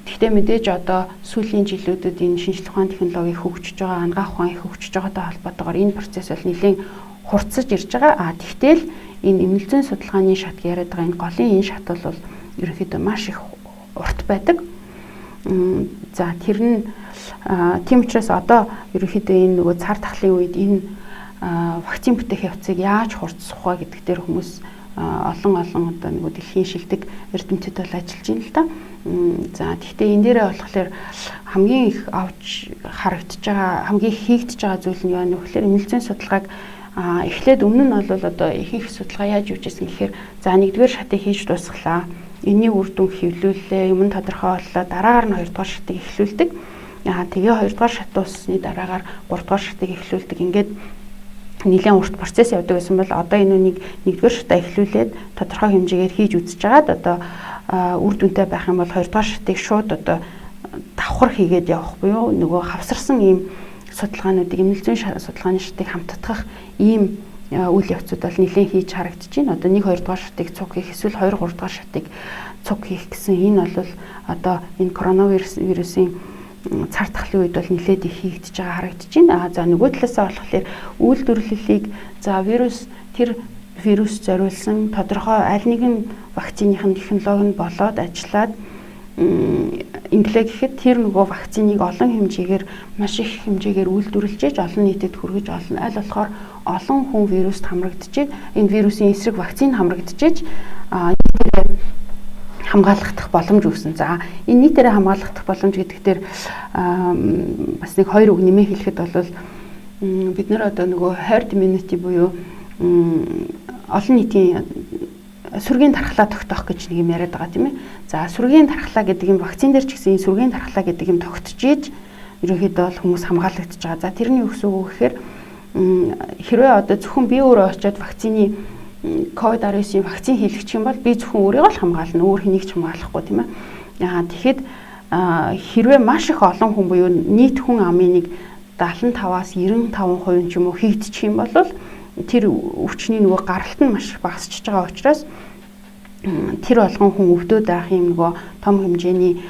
Гэхдээ мэдээж одоо сүүлийн жилүүдэд энэ шинжлэх ухааны технологи хөгжиж байгаа, анагаах ухаан их хөгжиж байгаатай холбоотойгоор энэ процесс бол нэлээд хурцсаж ирж байгаа. Тэгтэл энэ эмнэлзүйн судалгааны шат яриад байгаа энэ голын энэ шат бол ерөнхийдөө маш их урт байдаг. За тэр нь тийм учраас одоо ерөнхийдөө энэ нөгөө цар тахлын үед энэ вакцин бүтээх явцыг яаж хурцсах вэ гэдэг дээр хүмүүс олон олон одоо нөгөө дэлхийн шилдэг эрдэмтэд бол ажиллаж байна л да. За тэгвэл энэ дээрээ болохоор хамгийн их авч харагдаж байгаа, хамгийн их хийгдэж байгаа зүйл нь юу вэ гэхээр эмнэлзүйн судалгааг эхлээд өмнө нь бол одоо ихэнх судалгаа яаж юуж байсан гэхээр за нэгдүгээр шатыг хийж дуусгалаа. Энийн үр дүн хэвлүүллээ, юм тодорхой боллоо. Дараагаар нь хоёрдугаар шатыг эхлүүлдэг. Тэгээ хоёрдугаар шат дууссаны дараагаар гуравдугаар шатыг эхлүүлдэг. Ингээд нэлээд урт процесс явдаг гэсэн бол одоо энэ үнийг нэгдүгээр шатаа эхлүүлээд тодорхой хэмжээгээр хийж үзэж байгаад одоо үр дүнтэй байх юм бол хоёрдугаар шатыг шууд одоо давхар хийгээд явах буюу нөгөө хавсарсан ийм судалгаануудыг эмнэлзүйн судалгааны шатыг хамтдах ийм үйл явцуд бол нэлээд хийж харагдаж байна. Одоо 1 2 дугаар шатыг цуг хийх эсвэл 2 3 дугаар шатыг цуг хийх гэсэн энэ бол одоо энэ коронавирус вирусын цар тахлын үед бол нэлээд их хийгдэж байгаа харагдаж байна. За нөгөө талаасаа болохоор үйлдвэрлэлийг за вирус тэр вирус зориулсан тодорхой аль нэгэн вакциных нь технологи нь болоод ажиллаад инглээ гэхэд тэр нөгөө вакциныг олон хэмжээгээр маш их хэмжээгээр үйлдвэрлэж ээж олон нийтэд хүргэж олон аль болохоор олон хүн вируст хамрагдчихээ энэ вирусын эсрэг вакцин хамрагдчихэж нийтээрээ хамгаалахдах боломж өгсөн. За энэ нийтээрээ хамгаалахдах боломж гэдэг дээр бас нэг хоёр үг нэмээ хэлэхэд бол бид нар одоо нөгөө herd immunity буюу олон нийтийн сүргийн тархлаа тогтоох гэж нэг юм яриад байгаа тийм ээ. За сүргийн тархлаа гэдэг юм вакцин дээр ч гэсэн энэ сүргийн тархлаа гэдэг юм тогтжиж ерөнхийдөө бол хүмүүс хамгаалагдчихж байгаа. За тэрний юу гэсэн үг гэхээр хэрвээ одоо зөвхөн би өөрөө очиод вакцины COVID-19-ийн вакцин хийлгэх юм бол би зөвхөн өөрийгөө л хамгаална, өөр хэнийг ч хамгаалахгүй тийм ээ. Тэгэхэд хэрвээ маш их олон хүн буюу нийт хүн амын нэг 75-аас 95% ч юм уу хийгдчих юм бол тэр өвчний нөгөө гаралт нь маш их багасчиж байгаа учраас тэр болгон хүн өвдөөд байх юм нөгөө том хэмжээний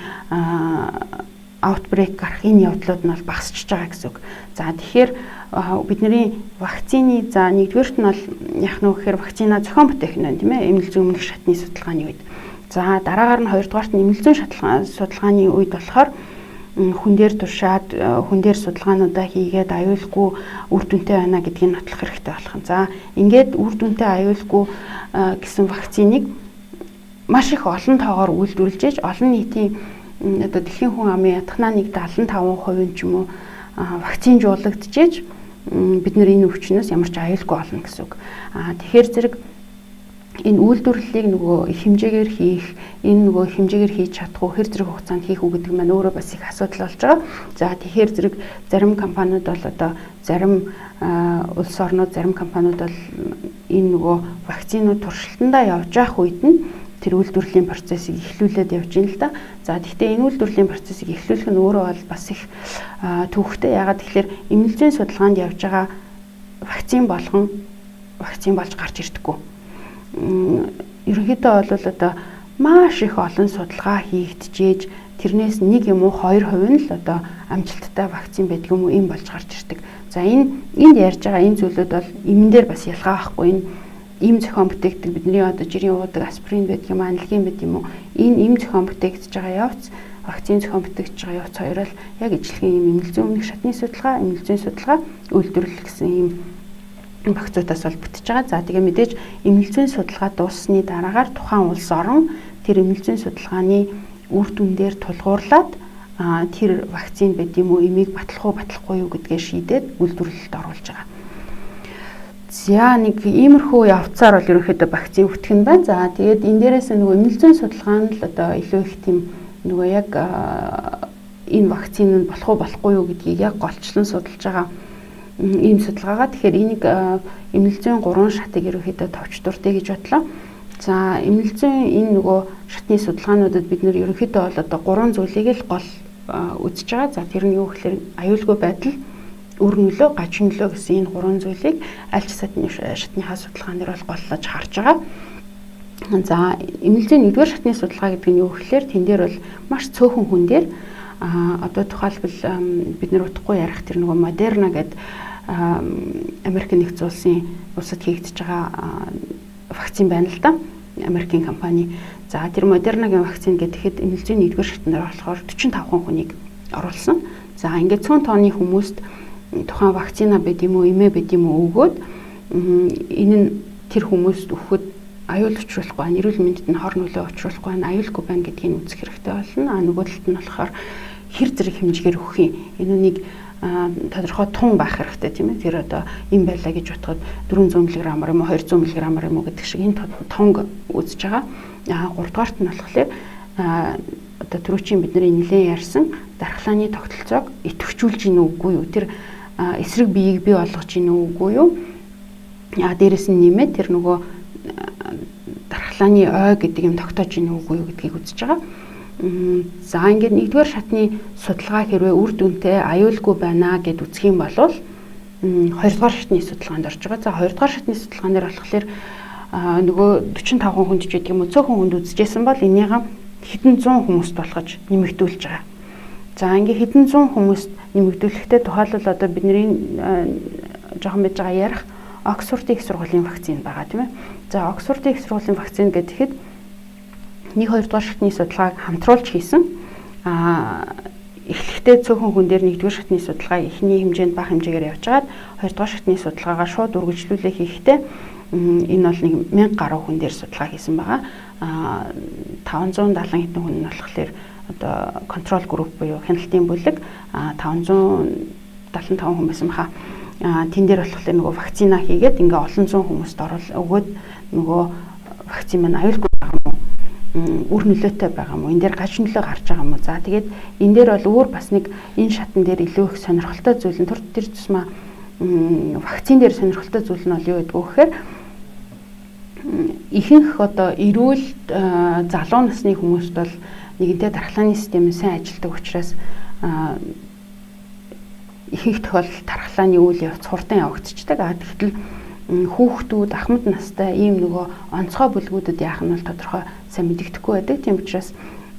аутбрейк гарах энэ явдлууд нь бол багасчиж байгаа гэсэн үг. За тэгэхээр бидний вакцины за нэгдүгээрт нь бол яах нь вэ гэхээр вакцина зохион бүтээх нь байна тийм ээ. Эмнэлзүйн өмнөх шатны судалгааны үед. За дараагаар нь хоёрдугаарт нь эмнэлзүйн судалгааны үед болохоор хүн дээр туршаад хүн дээр судалгаануудаа хийгээд аюулгүй үр дүнтэй байна гэдгийг нотлох хэрэгтэй болох юм. За ингээд үр дүнтэй аюулгүй гэсэн вакциныг маш их олон тоогоор үйлдвэрлэж олон нийтийн одоо дэлхийн хүн амын ятгахнаа нэг 75% ч юм уу вакцинжуулагдчихэж бид нар энэ өвчнөөс ямар ч аюулгүй болно гэсэн үг. Тэгэхээр зэрэг энэ үйлдвэрлэлийг нөгөө их хэмжээгээр хийх, энэ нөгөө их хэмжээгээр хийж чадах уу, хэр зэрэг хугацаанд хийх үү гэдэг маань өөрөө бас их асуудал болж байгаа. За тэгэхээр зэрэг зарим компаниуд бол одоо зарим улс орнууд, зарим компаниуд бол энэ нөгөө вакцинууд туршилтандаа явж явах үед нь тэр үйлдвэрлэлийн процессыг эхлүүлээд явж байна л да. За гэхдээ энэ үйлдвэрлэлийн процессыг эхлүүлэх нь өөрөө бол бас их төвөгтэй. Яагаад гэхээр эмнэлзүйн судалгаанд явж байгаа вакцин болгон вакцин болж гарч ирдэггүй. Ерөнхийдөө бол одоо маш их олон судалгаа хийгджээж тэрнээс 1 юм уу 2% нь л одоо амжилттай вакцин байдаг юм уу юм болж гарч ирдэг. За энэ энд ярьж байгаа энэ зүйлүүд бол эмэн дээр бас ялгаа байхгүй. Энэ им зохион бүтээгдэг бидний одоо жирийн уудаг аспирин байдаг юм, анальгин байдаг юм уу? Энэ им зохион бүтээгдэж байгаа явц, вакцин зохион бүтээгдэж байгаа явц хоёр л яг ижилхэн юм эмнэлзүйн өмнөх шатны судалгаа, эмнэлзүйн судалгаа, үйлдвэрлэл гэсэн ийм вакцинуудаас бол бүтэж байгаа. За тэгээ мэдээж эмнэлзүйн судалгаа дууссаны дараагаар тухайн улс орон тэр эмнэлзүйн судалгааны үр дүн дээр тулгуурлаад тэр вакцин байд юм уу, эмийг батлах уу, батлахгүй юу гэдгээ шийдээд үйлдвэрлэлд оруулж байгаа. За нэг иймэрхүү явцаар бол ерөнхийдөө вакцин бүтэх нь байна. За тэгээд энэ дээрээс нөгөө эмнэлзүйн судалгаа нь л одоо илүү их тийм нөгөө яг энэ вакцин нь болох уу болохгүй юу гэдгийг яг голчлон судалж байгаа ийм судалгаагаа. Тэгэхээр энийг эмнэлзүйн 3 шатыг ерөнхийдөө товч дурдъя гэж бодлоо. За эмнэлзүйн энэ нөгөө шатны судалгаануудад бид нэр ерөнхийдөө бол одоо 3 зүйлийг л гол үзэж байгаа. За тэр нь юу гэхээр аюулгүй байдал, Үр нөлөө, гаж нөлөө гэсэн энэ гурван зүйлийг аль ч шатныхаа судалгаан дээр бол голлож харж байгаа. За, эмнэлзүйн нэгдүгээр шатны судалгаа гэдэг нь юу гэхээр тэн дээр бол маш цөөхөн хүн дээр одоо тухайлбал бид нар утгагүй ярих тэр нөгөө Moderna гэдэг Америк нэгдсэн улсын улсад хийгдэж байгаа вакцин байна л да. Америкийн компани. За, тэр Moderna-гийн вакцин гэхэд эмнэлзүйн нэгдүгээр шатнаар болохоор 45 хүнийг оруулсан. За, ингээд цөөн тооны хүмүүст тухайн вакцина байд юм уу, эмээ байд юм уу өгөөд энэ нь тэр хүмүүст өгөхөд аюул учруулахгүй байна, эрүүл мэндэд нь хор нөлөө учруулахгүй байна, аюулгүй байна гэдгийг үзэх хэрэгтэй болно. А нөгөө талд нь болохоор хэр зэрэг хэмжээгээр өгөх юм. Энэ үнийг тодорхой тун байх хэрэгтэй, тийм ээ. Тэр одоо им байлаа гэж бодоход 400 мг юм уу, 200 мг юм уу гэдэг шиг энэ тунг үзэж байгаа. А 3 дугаарт нь болохоор одоо түрүүчийн бидний нэлээд ярьсан дархлааны тогтолцоог идэвхжүүлж гин үгүй юу? Тэр эсрэг биеийг бий болгож гин үгүй юу? А дээрэс нь нэмээд тэр нөгөө дархлааны ой гэдэг юм тогтоож гин үгүй юу гэдгийг үзэж байгаа. За, ингээд нэгдүгээр шатны судалгаа хэрвээ үр дүнтэй, аюулгүй байна гэд үзэх юм бол хоёрдугаар шатны судалгаанд орж байгаа. За, хоёрдугаар шатны судалгаан дээр болохоор нөгөө 45 хүнд ч гэдэг юм уу, цөөхөн хүнд үзэжсэн бол энийг хэдэн зуун хүмүүст болгож нэмэгдүүлж байгаа. За, ингээд хэдэн зуун хүмүүст нэмэгдүүлэхдээ тухайлбал одоо бидний жоохон байж байгаа ярих Оксфордын их сургуулийн вакцин байгаа, тийм ээ. За, Оксфордын их сургуулийн вакцин гэхэд 1 2 дугаар шатны судалгааг хамтруулж хийсэн. Эхлэхдээ цөөхөн хүн дээр нэгдүгээр шатны судалгаа эхний хэмжээнд бага хэмжээгээр явж байгаад хоёр дугаар шатны судалгаагаа шууд үргэлжлүүлээ хийхдээ энэ бол нэг 1000 гаруй хүн дээр судалгаа хийсэн байгаа. 570 хэдэн хүн нь болохоор одоо control group буюу хяналтын бүлэг, 575 хүн байсан баха. Тэн дээр болохоор нөгөө вакцина хийгээд ингээ олон зуун хүмүүст оруул өгөөд нөгөө вакцин маань аюулгүй байгаа юм уу? Үр нөлөөтэй байгаа юм уу? Энэ дээр гаж нөлөө гарч байгаа юм уу? За, тэгээд энэ дээр бол өөр бас нэг энэ шатан дээр илүү их сонирхолтой зүйл нь тэр тусмаа вакцин дээр сонирхолтой зүйл нь бол юу гэдэг вэ гэхээр ихэнх одоо эрүүл залуу насны хүмүүст бол нэгэнтээ дархлааны систем сайн ажилдаг учраас ихэнх тохиолдолд дархлааны үйл явц хурдан явагдчихдаг. А тэгтэл хүүхдүүд, ахмад настай ийм нөгөө онцгой бүлгүүдэд яах нь бол тодорхой сайн мэдэгдэхгүй байдаг. Тийм учраас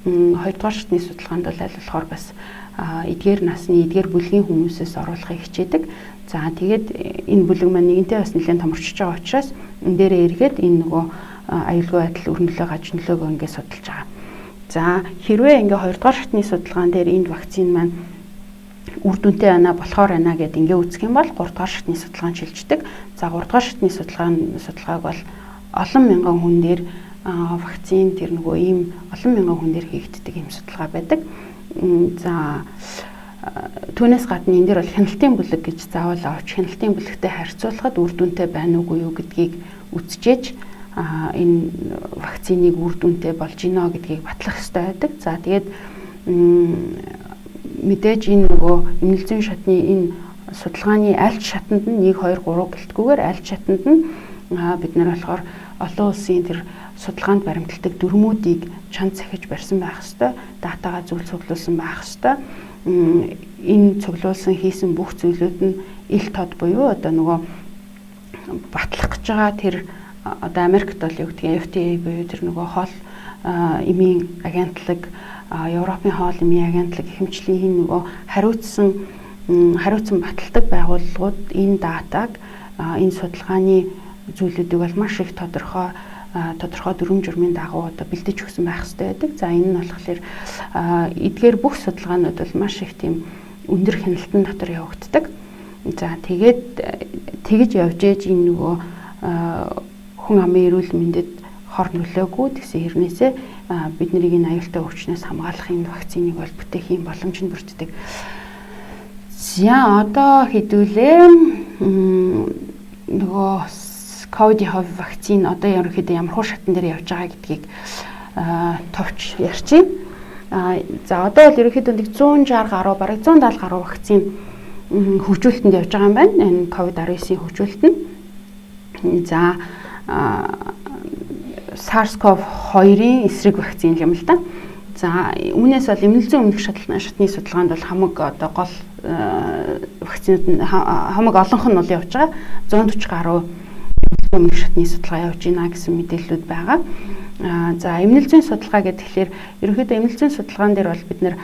хоёрдугаар шатны судалгаанд бол аль болохоор бас эдгээр насны, эдгээр бүлгийн хүмүүсээс оруулахыг хичээдэг. За, тэгээд энэ бүлэг маань нэгэнтээ бас нэлээд томорчж байгаа учраас энэ дээрээ эргээд энэ нөгөө аюулгүй байдал, үр нөлөө, гаж нөлөөгөө ингээд судалж байгаа. За, хэрвээ ингээ хоёрдугаар шатны судалгаан дээр энэ вакцин маань үр дүнтэй байна, болохоор байна гэд ингээ үзэх юм бол 3 дугаар шатны судалгаанд шилждэг. За, 3 дугаар шатны судалгааг бол олон мянган хүн дээр вакцин тэр нөгөө ийм олон мянган хүн дээр хийгддэг ийм судалгаа байдаг. За, түүнээс гадна энэ дээр бол хяналтын бүлэг гэж заавал авч хяналтын бүлэгтэй харьцуулахад үр дүнтэй байна уугүй юу гэдгийг үзчихэж энэ вакциныг үр дүнтэй болж гинэ гэдгийг батлах ёстой байдаг. За, тэгээд мэдээж энэ нөгөө эмнэлзүйн зүйн шатны энэ судалгааны аль ч шатанд нь 1 2 3 гэлтгүүгээр аль ч шатанд нь бид нар болохоор олон улсын тэр судалгаанд баримталдаг дүрмүүдийг чанд сахиж барьсан байх ёстой, датагаа зөв цуглуулсан байх ёстой. Энэ цуглуулсан хийсэн бүх зүйлүүд нь ил тод буюу одоо нөгөө батлах гэж байгаа тэр одоо Америкт бол юу гэдгийг FDA буюу тэр нөгөө хоол эмийн агентлаг, Европын хоол эмийн агентлаг гэх мэтлийн энэ нөгөө хариуцсан баталдаг байгууллагууд энэ датаг, энэ судалгааны зүйлүүдийг бол маш их тодорхой дүрм журмын дагуу одоо бэлдэж өгсөн байх хэрэгтэй байдаг. За, энэ нь болохоор эдгээр бүх судалгаанууд бол маш их тийм өндөр хяналтан дотор явагддаг. За, тэгээд тэгж явж ээж энэ нөгөө хүн амын эрүүл мэндэд хор нөлөөгүй тэгсэн хэрнээсээ бид нарыг энэ аюултай өвчнөөс хамгаалах энэ вакциныг бол бүтээх юм боломж нь бүрддэг. За, одоо хэдүүлээ нөгөө ковидын хувь вакцин одоо ерөнхийдөө ямар хуу шатн дээр явж байгаа гэдгийг товч ярьчих. За, одоо бол ерөнхийдөө нэг 160 гаруй, бараг 170 гаруй вакцин хөгжүүлэлтэнд явж байгаа юм байна. Энэ ковид-19-ийн хөгжүүлэлт нь. За, SARS-CoV-2-ын эсрэг вакцин юм л да. За, үүнээс бол эмнэлзүйн өмнөх шатны судалгаанд бол хамаг одоо гол вакцин вакцинууд нь хамаг олонх нь бол явж байгаа. 140 гаруй өмнөх шатны судалгаа явж байна гэсэн мэдээллүүд байгаа. За, эмнэл зүйн судалгаа гэхээр ерөнхийдөө эмнэл зүйн судалгаан дээр бол бид нэр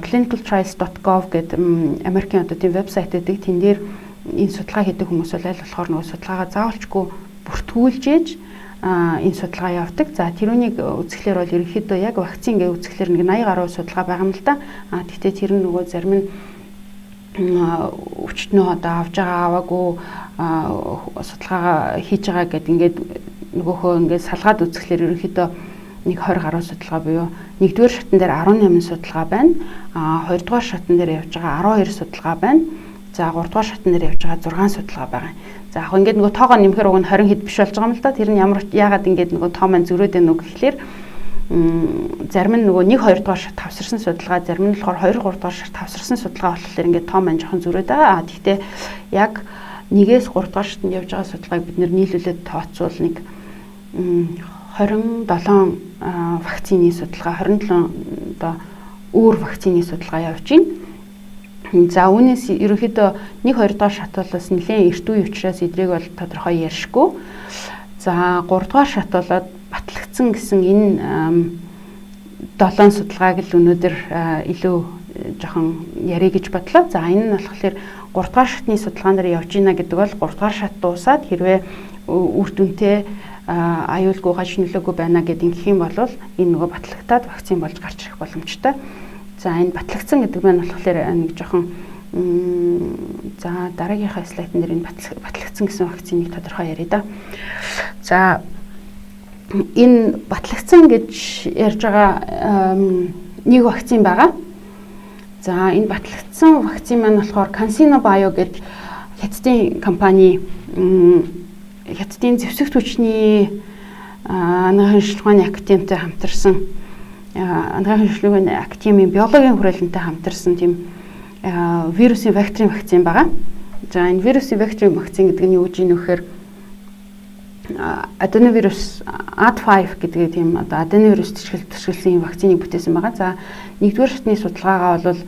clinicaltrials.gov гэдэг Америкийн одоо тийм вебсайт байдаг. Тэн дээр энэ судалгаа хийдэг хүмүүс бол аль болохоор нөгөө судалгаагаа заавалчгүй бүртгүүлж ээж энэ судалгаа явдаг. За, тэрүүнийг үзэхлээр бол ерөнхийдөө яг вакцин гэж үзэхлээр нэг 80 гаруй судалгаа байгаа юм л да. Гэхдээ тэр нь нөгөө зарим нь өвчтнөө одоо авж байгаа, аваагүй, судалгаагаа хийж байгаа гэд ингээд нөгөөхөө ингээд салгаад үзэхлээр ерөнхийдөө нэг 20 гаруй судалгаа буюу нэгдүгээр шатн дээр 18 судалгаа байна. Хоёрдугаар шатн дээр явж байгаа 12 судалгаа байна. За, гуравдугаар шатн дээр явж байгаа 6 судалгаа байгаа. За, яг ингээд нөгөө тоогоо нэмэхээр уг нь 20 хэд биш болж байгаа юм л да. Тэр нь ямар яагаад ингээд нөгөө тоо маань зөрөөд байна уу гэхлээр зарим нь нөгөө 1 2 дугаар шат тавсарсан судалгаа, зарим нь болохоор 2 3 дугаар шат тавсарсан судалгаа болохоор ингээд тоо маань жоохон зөрөөд байгаа. Гэхдээ яг 1-ээс 3 дугаар шатанд явж байгаа судалгааг бид нэр нийлүүлээд тооцвол нэг 27 вакцины судалгаа, 27 одоо өөр вакцины судалгаа явж байна. За, үүнээс ерөнхийдөө 1 2 дугаар шат бол бас нэлээд эрт үе учраас эдрийг бол тодорхой ярьшгүй. За, 3 дугаар шат болоод батлагдсан гэсэн энэ 7 судалгааг л өнөөдөр илүү жоохон ярих гэж бодлоо. За, энэ нь болохоор 3 дугаар шатны судалгаан дээр явж гинэ гэдэг бол 3 дугаар шат дуусаад хэрвээ үр дүнтэй, аюулгүй, гаж нөлөөгүй байна гэдэг ингэх юм бол энэ нөгөө батлагдаад вакцин болж гарч ирэх боломжтой. За, энэ батлагдсан гэдэг маань болохоор нэг жоохон, за, дараагийнхаа слайдн дээр энэ батлагдсан гэсэн вакциныг тодорхой ярья да. За, энэ батлагдсан гэж ярьж байгаа нэг вакцин байгаа. За, энэ батлагдсан вакцин маань болохоор CanSino Bio гэдэг Хятадын компани, Хятадын зэвсэг түвшний анагаахын шинжилгээний академитай хамтарсан, анагаахын шинжилгээний академийн биологийн хүрээлэнтэй хамтарсан тийм вирусын векторын вакцин байгаа. За, энэ вирусын векторын вакцин гэдэг нь юу гэж юм нөхөр аденовирус AD5 гэдэг тийм одоо аденовирус төсөөлсөн вакциныг бүтээсэн байгаа. За, нэгдүгээр шатны судалгаагаа бол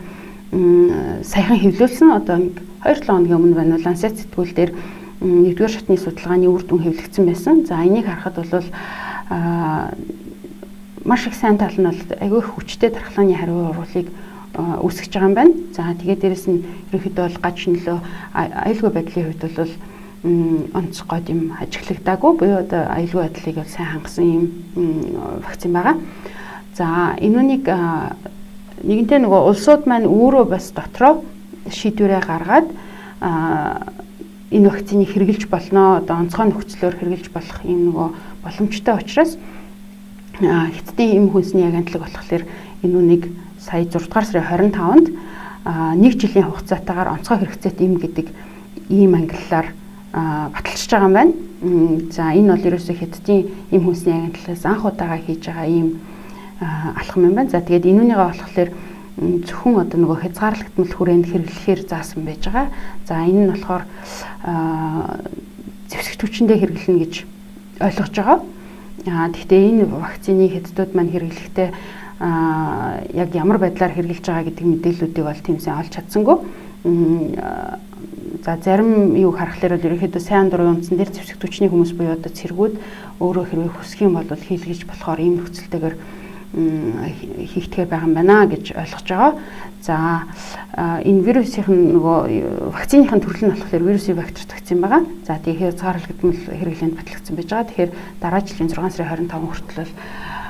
саяхан хэвлүүлсэн. Одоо 2-7 хоногийн өмнө байна уу, Lancet сэтгүүл дээр нэгдүгээр шатны судалгааны үр дүн хэвлэгдсэн байсан. За, энийг харахад бол маш их сайн тал нь бол айгүй их хүчтэй дархлааны хариу урвалыг үүсгэж байгаа юм байна. За, тэгээд дээрэс нь ерөнхийдөө бол гаж нөлөө, аюулгүй байдлын хувьд бол онцгой юм ажиглагдаагүй буюу одоо аюулгүй байдлыг бол сайн хангасан юм вакцин байгаа. За, энэ үнийг нэгэнтээ нөгөө улсууд маань өөрөө бас дотроо шийдвэрээ гаргаад энэ вакциныг хэрэгжилж болно, одоо онцгой нөхцлөөр хэрэгжилж болох юм нөгөө боломжтой учраас Хятадын эм хүнсний агентлаг болохоор энэ үнийг сая 6 дугаар сарын 25-нд нэг жилийн хугацаатаагаар онцгой хэрэгцээт эм гэдэг ийм ангиллаар баталчихж байгаа юм байна. За, энэ бол ерөөсөө Хятадын эм хүнсний агентлагаас анх удаага хийж байгаа ийм алхам юм байна. За, тэгээд энэ үнийгээ болохоор зөвхөн одоо нөгөө хязгаарлагдмал хүрээнд хэрэглэхээр заасан байж байгаа. За, энэ нь болохоор зэвсэг түвшиндээ хэрэглэнэ гэж ойлгож байгаа. Гэхдээ энэ вакцины Хятадууд маань хэрэглэхдээ яг ямар байдлаар хэрэглэж байгаа гэдэг мэдээллүүдийг бол тийм сайн олж чадсангүй. За, зарим юу харахаар бол ерөнхийдөө сайн дурын үндсэн дээр зэвсэг түвшний хүмүүс буюу одоо цэргүүд өөрөө хэрвээ хүсэх юм бол хийлгэж болохоор ийм нөхцөлтэйгээр хийхтэйгээр байгаа юм байна гэж ойлгож байгаа. За, энэ вирусын нөгөө вакциныхын төрөл нь болохоор вирусын вектор вакцин байгаа. За, тэгэхээр хязгаарлагдмал хэрэглээнд батлагдсан байж байгаа. Тэгэхээр дараа жилийн 6 сарын 25 хүртэл бол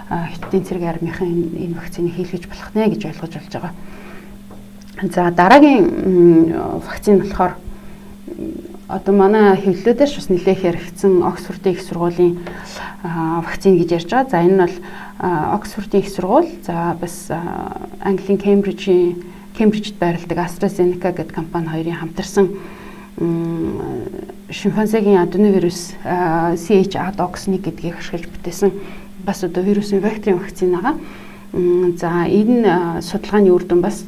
Хятадын цэрэг армийн энэ вакциныг хийлгэж болох нэ гэж ойлгож болж байгаа. За, дараагийн вакцин болохоор одоо манай хэвлэлүүдээр ч бас нэлээх яригдсан Оксфордын их сургуулийн вакцин гэж ярьж байгаа. За, энэ нь бол Оксфордын их сургууль, за бас Английн Кембрижд байрладаг AstraZeneca гэдэг компани хоёрын хамтарсан шимпанзегийн аденовирус CHADOX1 гэдгийг ашиглаж бүтээсэн бас одоо вирусын векторын вакцин байгаа. За, энэ судалгааны үр дүн бас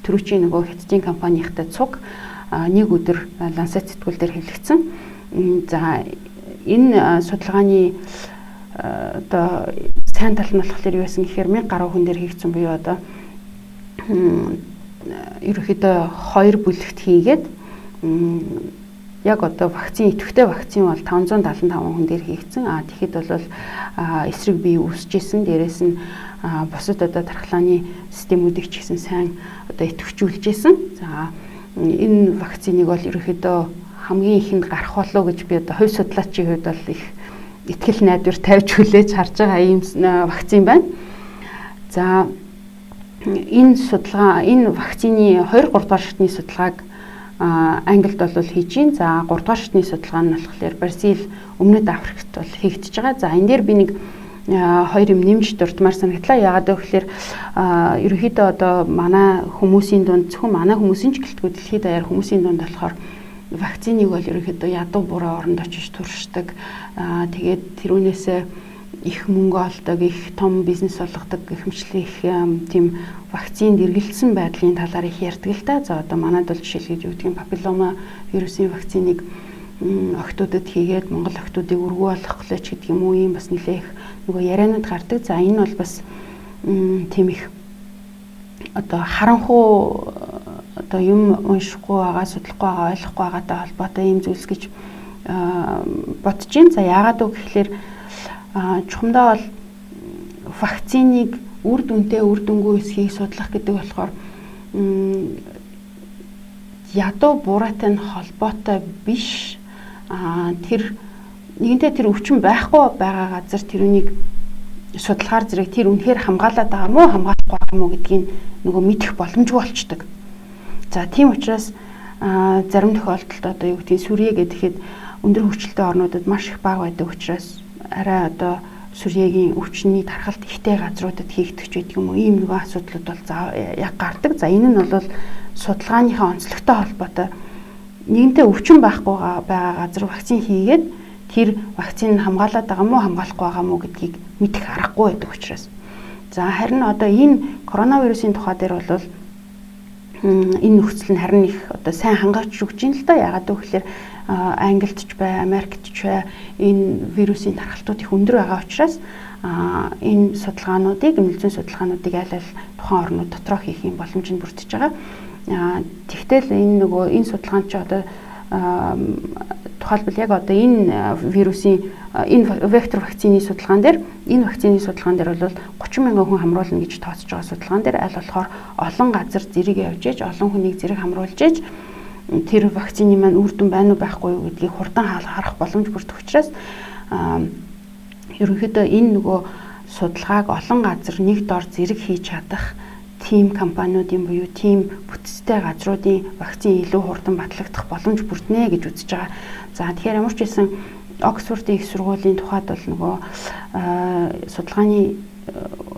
түрүүчийн нөгөө Хятадын компанийнхтай цуг нэг өдөр Lancet сэтгүүл дээр хэвлэгдсэн. За, энэ судалгааны одоо сайн тал нь болохоор юу байсан гэхээр 1000 гаруй хүн дээр хийгдсэн буюу одоо Ерөнхийдөө хоёр бүлэгт хийгээд яг одоо вакцин, идэвхтэй вакцин бол 575 хүн дээр хийгдсэн. Тэгэхэд бол эсрэг бие үүсэж исэн. Дээрээс нь бусад одоо тархлааны системүүдийг ч гэсэн сайн одоо идэвхжүүлж исэн. За, энэ вакциныг бол ерөнхийдөө хамгийн ихэнд гарах болов гэж би одоо хувь судлаачийн хувьд бол их итгэл найдвар тавьж хүлээж харж байгаа ийм вакцин байна. За, энэ судалгаа, энэ вакцины 2 3 дугаар шатны судалгааг Англид бол хийж гин. За, 3 дугаар шатны судалгаа нь болохоор Бразил, Өмнөд Африкт бол хийгдэж байгаа. За, энэ дээр би нэг хоёр юм нэмж дурдмаар санагдлаа. Яагаад гэвэл ерөнхийдөө одоо манай хүмүүсийн дунд, зөвхөн манай хүмүүсийн ч гэлтгүй дэлхийд даяар хүмүүсийн дунд болохоор вакциныг бол ерөнхийдөө ядуу буруу оронд очиж туршдаг. Тэгээд тэрүүнээсээ их мөнгө олдог, их том бизнес болгодог гэх мэтлэн их тийм вакцинд эргэлдсэн байдлын талаар их ярьдаг л да. За, одоо манайд бол жишээлбэл юу гэдгийг папиллома вирусын вакциныг охтуудад хийгээд Монгол охтуудыг өргүү болгох гэлээч гэдэг юм уу, ийм бас нэлээх нөгөө яриануд гардаг. За, энэ бол бас тийм их одоо харанхуу одоо юм уншихгүй байгаа, судлахгүй байгаа, ойлгохгүй байгаатай холбоотой ийм зүйлс гэж бодож байна. За, яагаад вэ гэхлээр чухамдаа бол вакциныг үр дүнтэй, үр дүнгүй эсхийг судлах гэдэг болохоор ядуу бураатай нь холбоотой биш. Тэр нэгэнтээ тэр өвчин байхгүй байгаа газар тэрүүнийг судлахаар зэрэг тэр үнэхээр хамгаалаад байгаа мó, хамгаалахгүй байгаа мó гэдгийг нөгөө мэдэх боломжгүй болчдөг. За, тийм учраас зарим тохиолдолд одоо юу гэдгийг сүрье гэхэд өндөр хүчлэлтэй орнуудад маш их бага байдаг учраас арай одоо сүрьегийн өвчний тархалт ихтэй газруудад хийгдэх ч байдаг юм уу, ийм нөгөө асуудлууд бол яг гардаг. За, энэ нь бол судалгааныхаа онцлогтой холбоотой. Нэгэнтээ өвчин байхгүй байгаа газар вакцин хийгээд тэр вакцин нь хамгаалаад байгаа мó, хамгаалахгүй байгаа мó гэдгийг мэдэх аргагүй байдаг учраас. За, харин одоо энэ коронавирусын тухай дээр бол энэ нөхцөл нь харин их одоо сайн хангаж өгч юм л да. Яагаад гэвэл Англид ч бай, Америкт ч бай энэ вирусын тархалтууд их өндөр байгаа учраас энэ судалгаануудыг, эмнэлзүйн судалгаануудыг аль аль тухайн орнууд дотроо хийх юм боломж нь бүрдэж байгаа. Тэгтэл энэ нөгөө энэ судалгаанд ч одоо тухайлбал яг одоо энэ вирусын энэ вектор вакцины судалгаан дээр, энэ вакцины судалгаан дээр бол 30 мянган хүн хамруулна гэж тооцож байгаа судалгаан дээр аль болохоор олон газар зэрэг явж ээж, олон хүнийг зэрэг хамруулж ээж тэр вакцины маань үр дүн байна уу байхгүй юу гэдгийг хурдан харах боломж бүрдэх учраас ерөнхийдөө энэ нөгөө судалгааг олон газар нэг дор зэрэг хийж чадах тийм компаниудын буюу тийм бүтцтэй газруудын вакцин илүү хурдан батлагдах боломж бүрднэ гэж үзэж байгаа. За, тэгэхээр ямар ч байсан Оксфордын их сургуулийн тухайд бол нөгөө судалгааны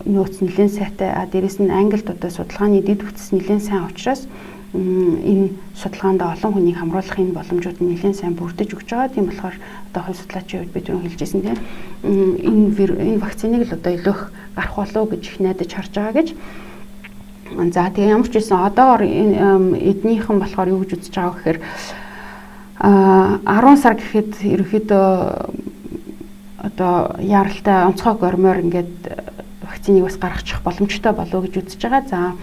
нөөц нэлээд сайтай, дээрэс нь Англид одоо судалгааны дэд бүтц нэлээд сайн учраас энэ судалгаанд олон хүнийг хамруулах энэ боломжууд нь нэлээд сайн бүрдэж өгч байгаа. Тийм болохоор одоо хувь судлаачийн хувьд би түрүүн хэлжсэн тийм энэ вакциныг л одоо илүү их гарах болов гэж их найдаж харж байгаа гэж. За, тэгээ ямар ч байсан одоогор эднийхэн болохоор юу гэж үзэж байгаа гэхээр 10 сар гэхэд ерөнхийдөө одоо яаралтай онцгой гормоор ингээд вакциныг бас гаргачих боломжтой болов гэж үзэж байгаа. За,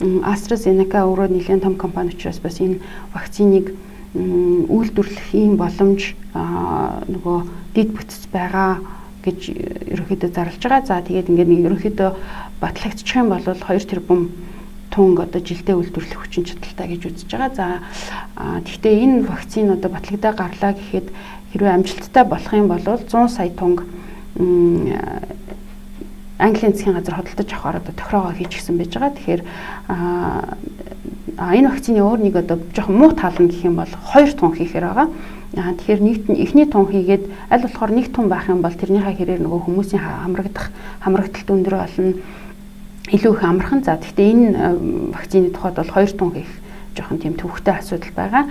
AstraZeneca өөрөө нэлээд том компани учраас бас энэ вакциныг үйлдвэрлэх ийм боломж нөгөө дэд бүтц байгаа гэж ерөнхийдөө зарлж байгаа. За, тэгээд ингээд нэг ерөнхийдөө батлагдчих юм бол 2 тэрбум тунг одоо жилдээ үйлдвэрлэх хүчин чадалтай гэж үзэж байгаа. За, тэгэхдээ энэ вакцин одоо батлагдаа гарлаа гэхэд хэрвээ амжилттай болох юм бол 100 сая тунг Английн засгийн газар худалдаж авахар одоо тохироогоо хийчихсэн байж байгаа. Тэгэхээр энэ вакцины өөр нэг одоо жоохон муу тал нь гэх юм бол 2 тун хийхээр байгаа. Тэгэхээр эхний тун хийгээд аль болохоор нэг тун байх юм бол тэрнийхээ хэрээр нөгөө хүмүүсийн хамрагдалт өндөр болно, илүү их амархан. За, тэгэхдээ энэ вакцины тухайд бол 2 тун хийх жоохон тийм төвхтэй асуудал байгаа.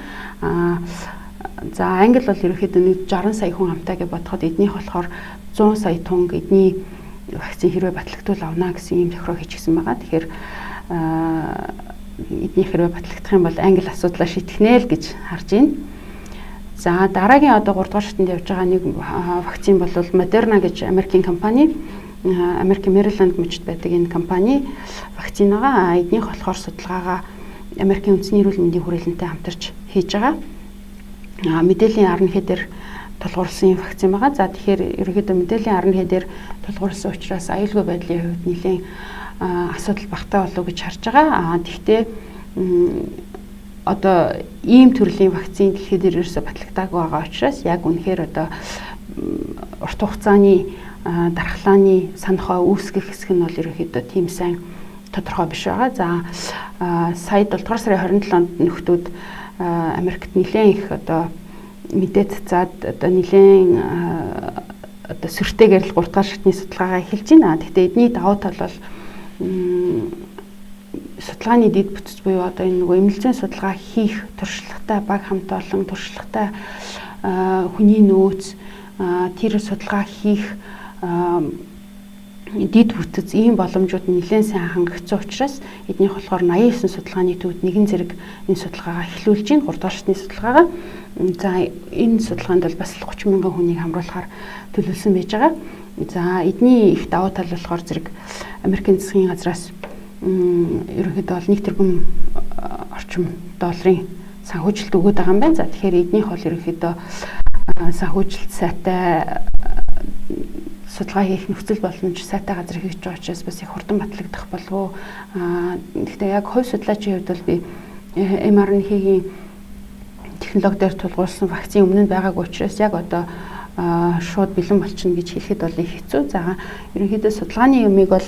За, Англи бол ерөнхийдөө нэг 60 сая хүн амтай гэж бодоход эднийх болохоор 100 сая тунг эдний вакцин хэрвээ батлагдвал авна гэсэн ийм тохироо хийчихсэн байгаа. Тэгэхээр эдний хэрвээ батлагдах юм бол англи асуудлаа шийтгэнэ л гэж харж байна. За, дараагийн одоо 3 дугаар шатанд явж байгаа нэг вакцин бол Moderna гэж Америкийн компани, Америкийн Мэриленд мужид байдаг энэ компани вакцин байгаа. Эднийх болохоор судалгаагаа Америкийн үндэсний эрүүл мэндийн хүрээлэнтэй хамтарч хийж байгаа. Мэдээллийн RNA дээр тулгуурласан вакцин байгаа. За тэгэхээр ерөнхийдөө мэдээллийн RNA дээр тулгуурласан учраас аюулгүй байдлын хувьд нэлээд асуудал багтаа болов гэж харж байгаа. Тэгэхдээ одоо ийм төрлийн вакцин дэлхий дээр ерөөсө батлагдаагүй байгаа учраас яг үнэхээр одоо урт хугацааны дархлааны санах үүсгэх хэсэг нь бол ерөнхийдөө тийм сайн тодорхой биш байгаа. За сая 7 дугаар сарын 27-нд нөхдүүд Америкт нэлээд их одоо мэдээ цацаад одоо нэлээд одоо сүртэйгээр л 3 дугаар шатны судалгаагаа эхэлж байна. Гэхдээ эдний давуу тал бол судалгааны дэд бүтэц буюу одоо энэ нөгөө эмнэлзэн судалгаа хийх туршлагатай баг хамт олон туршлагатай хүний нөөц тэр судалгаа хийх дэд бүтэц ийм боломжууд нэлээд сайн хангагдсан учраас эднийх болохоор 89 судалгааны төвд нэгэн зэрэг энэ судалгаагаа эхлүүлж байна. 3 дугаар шатны судалгаагаа. За энэ судалгаанд бол бас 30 мянган хүнийг хамруулахаар төлөвлөсөн байж байгаа. За эдний их давуу тал болохоор зэрэг Америкийн засгийн газраас ерөнхийдөө бол 1 тэрбум орчим долларын санхүүжилт өгөөд байгаа юм байна. За тэгэхээр эднийх бол ерөнхийдөө санхүүжилт сайтай судалгаа хийх нөхцөл боломж сайтай газар хийж байгаа учраас бас их хурдан батлагдах болов. Гэхдээ яг хувь судлаачийн хувьд бол би mRNA-ийн технологи дээр тулгуурласан вакцин өмнө нь байгаагүй учраас яг одоо шууд бэлэн болчихно гэж хэлэхэд бол их хэцүү. За ерөнхийдөө судалгааны юмыг бол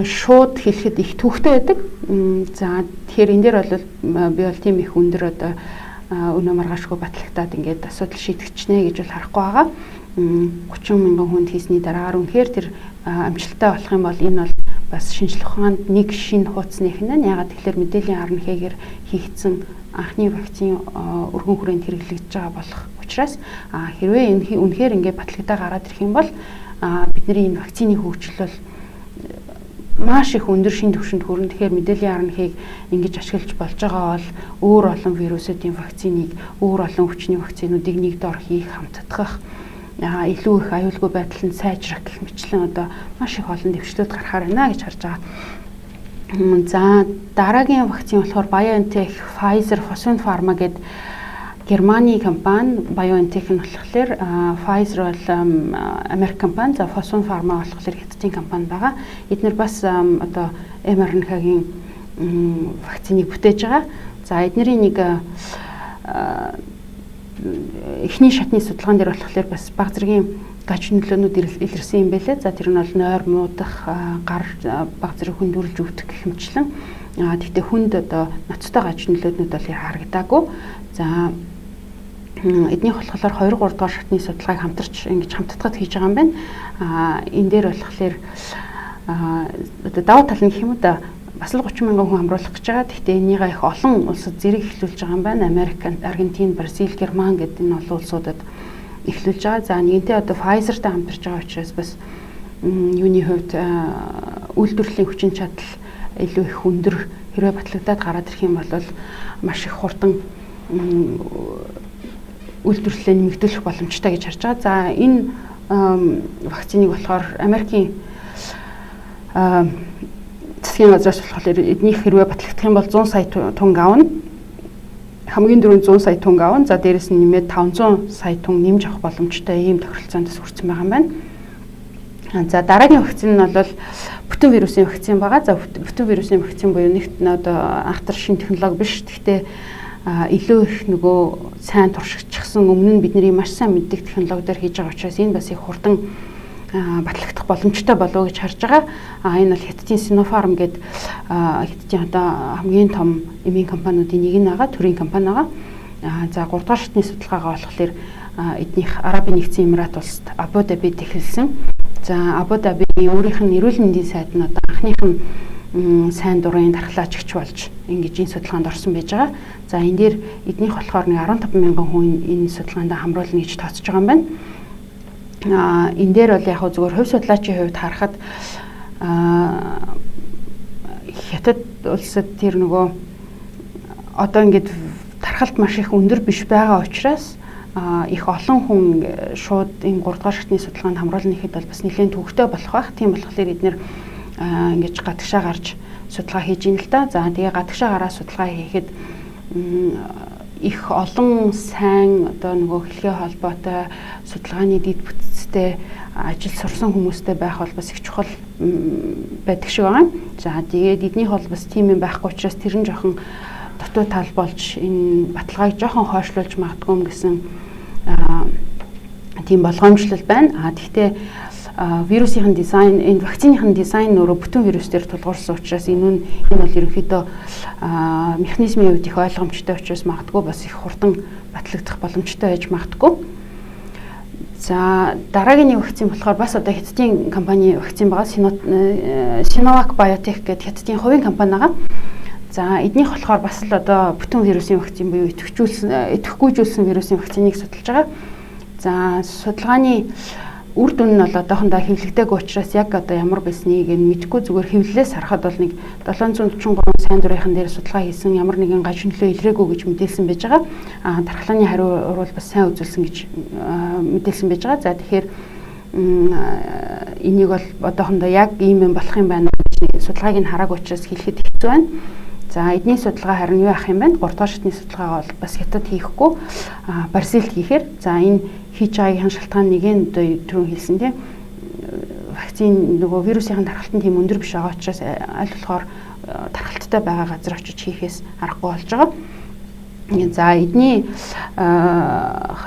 шууд хэлэхэд их төвхтэй байдаг. За тэгэхээр энэ дээр бол би бол тийм их өндөр одоо өнөө маргаашгүй батлагдаад ингээд асуудал шийдэгчнэ гэж бол харахгүй байгаа. 30 мянган хүнд хийсний дараагаар үнэхээр тэр амжилттай болох юм бол энэ бол бас шинжлэх ухаанд нэг шинэ хуудас нэх нь. Ягаад тэгэхээр мэдээллийн RNA-гээр хийгдсэн анхны вакцин өргөн хүрээнд хэрэглэгдэж байгаа болох учраас хэрвээ үнэхээр ингээд батлагдаа гараад ирэх юм бол бидний энэ вакцины хөгжил бол маш их өндөр шин түвшинд хүрнэ. Тэгэхээр мэдээллийн RNA-г ингэж ашиглаж болж байгаа бол өөр олон вирусуудын вакциныг, өөр олон хүчний вакцинуудыг нэг дор хийх, хамтдах, илүү их аюулгүй байдал нь сайжрах гэх мэтлэн одоо маш их олон дэвшлүүд гарахаар байна гэж харж байгаа. За дараагийн вакцин болохоор BioNTech, Pfizer, Fosun Pharma гэдэг Германы компани. BioNTech нь болохоор Pfizer бол Америк компани, за Fosun Pharma болохоор Хятадын компани байгаа. Эднэр бас одоо mRNA-гийн вакциныг бүтээж байгаа. За эднэрийн нэг эхний шатны судалгаан дээр болохоор бас баг зэргийн гаж нөлөөнүүд илэрсэн юм байлээ. За тэр нь бол нойр муудах, гар баг зэрэг хүндүрлж өвдөх гэх мэтчлэн. Гэхдээ хүнд одоо ноцтой гаж нөлөөнүүд бол харагдаагүй. За эднийх болохоор 2 3 дугаар шатны судалгааг хамтарч ингэж хамтдахад хийж байгаа юм байна. Энэ дээр болохоор одоо давуу тал нь гэх юм уу да бас л 30 мянган хүн хамруулах гэж байгаа. Гэхдээ энийгээ их олон улсад зэрэг эхлүүлж байгаа юм байна. Америк, Аргентин, Бразил, Герман гэдэг энэ олон улсуудад эхлүүлж байгаа. За нэгэнтээ одоо Pfizer-тай хамтарч байгаа учраас бас юуны хувьд үйлдвэрлэлийн хүчин чадал илүү их өндөр хэрвээ батлагдаад гараад ирэх юм бол маш их хурдан үйлдвэрлэлээ нэмэгдүүлэх боломжтой гэж харж байгаа. За энэ вакциныг болохоор Америкийн засгийн газраас болохоор эднийх хэрвээ батлагдах юм бол 100 сая тонн авна. Хамгийн дөрөв 100 сая тонн авна. За дээрэс нь нэмээд 500 сая тонн нэмж авах боломжтой ийм тохиролцоонд бас хүрсэн байгаа юм байна. За дараагийн вакцин нь бол бүтэн вирусын вакцин байгаа. За бүтэн вирусын вакцин буюу нэгт нь одоо анхтар шинэ технологи биш. Гэхдээ илүү их нөгөө сайн туршигдчихсан өмнө нь бидний маш сайн мэддэг технологи дээр хийж байгаа учраас энэ бас их хурдан батлагдах боломжтой болов уу гэж харж байгаа. Энэ бол Хятадын Sinopharm гэдэг Хятадын одоо хамгийн том эмийн компаниудын нэг нь байгаа, төрийн компани байгаа. За 3 дугаар шатны судалгаагаа болохоор эднийх Арабын Нэгдсэн Эмират улсад Абу Дабид эхэлсэн. За Абу Дабигийн өөрийнх нь эрүүл мэндийн сайд нь одоо анхных нь сайн дурын дархлаачигч болж ингэж энэ судалгаанд орсон байж байгаа. За энэ дээр эднийх болохоор нэг 15 мянган хүн энэ судалгаанд хамруулна гэж тооцож байгаа юм байна. Энэ дээр бол яг зүгээр хувь судлаачийн хувьд харахад Хятад улсад тэр нөгөө одоо ингэж тархалт маш их өндөр биш байгаа учраас их олон хүн шууд энэ 3 дугаар шатны судалгаанд хамруулна гэхэд бол бас нэлээд төвөгтэй болох байх. Тийм болохоор эднэр ингэж гадагшаа гарч судалгаа хийж ийн л да. За тэгээ гадагшаа гараа судалгаа хийхэд их олон сайн одоо нөгөө хэлхээ холбоотой судалгааны дэд бүтцтэй ажил сурсан хүмүүстэй байх бол бас их чухал байдаг шиг байгаа. За тэгээд эднийх бол бас тийм юм байхгүй учраас тэр нь жоохон дутуу тал болж энэ баталгааг жоохон хойшлуулж магадгүй юм гэсэн тийм болгоомжлол байна. А тэгтээ вирусын дизайн, энэ вакциныхын дизайн өөрөө бүтэн вирус дээр тулгуурсан учраас энэ бол ерөнхийдөө механизмын хувьд их ойлгомжтой учраас магадгүй бас их хурдан батлагдах боломжтой байж магадгүй. За дараагийн нэг вакцин болохоор бас одоо Хятадын компани вакцин байгаа. Sinovac Biotech гэдэг Хятадын хувийн компани байгаа. За эднийх болохоор бас л одоо бүтэн вирусын вакцин буюу идэвхгүйжүүлсэн вирусын вакциныг судалж байгаа. За судалгааны үр дүн нь бол одоохондоо хэвлэгдээгүй учраас яг одоо ямар байсныг нь мэдэхгүй, зүгээр хэвлэлээс харахад бол нэг 743 сайн дурынхан дээр судалгаа хийсэн, ямар нэгэн гаж нөлөө илрээгүй гэж мэдээлсэн байж байгаа. Дархлааны хариу урвал бас сайн үзүүлсэн гэж мэдээлсэн байж байгаа. За тэгэхээр энийг бол одоохондоо яг ийм юм болох юм байна гэж судалгааг нь хараагүй учраас хэлэхэд хэцүү байна. За эдний судалгаа харин юу ах юм бэ? 3 дугаар шатны судалгаагаа бол бас Хятад хийхгүй, Бразилд хийхээр за энэ хийж байгаагийн шалтгаан нэг нь одоо түрүүн хэлсэн тийм вакцин нөгөө вирусын тархалтанд тийм өндөр биш байгаа учраас аль болохоор тархалттай байгаа газар очиж хийхээс аргагүй болж байгаа. За эдний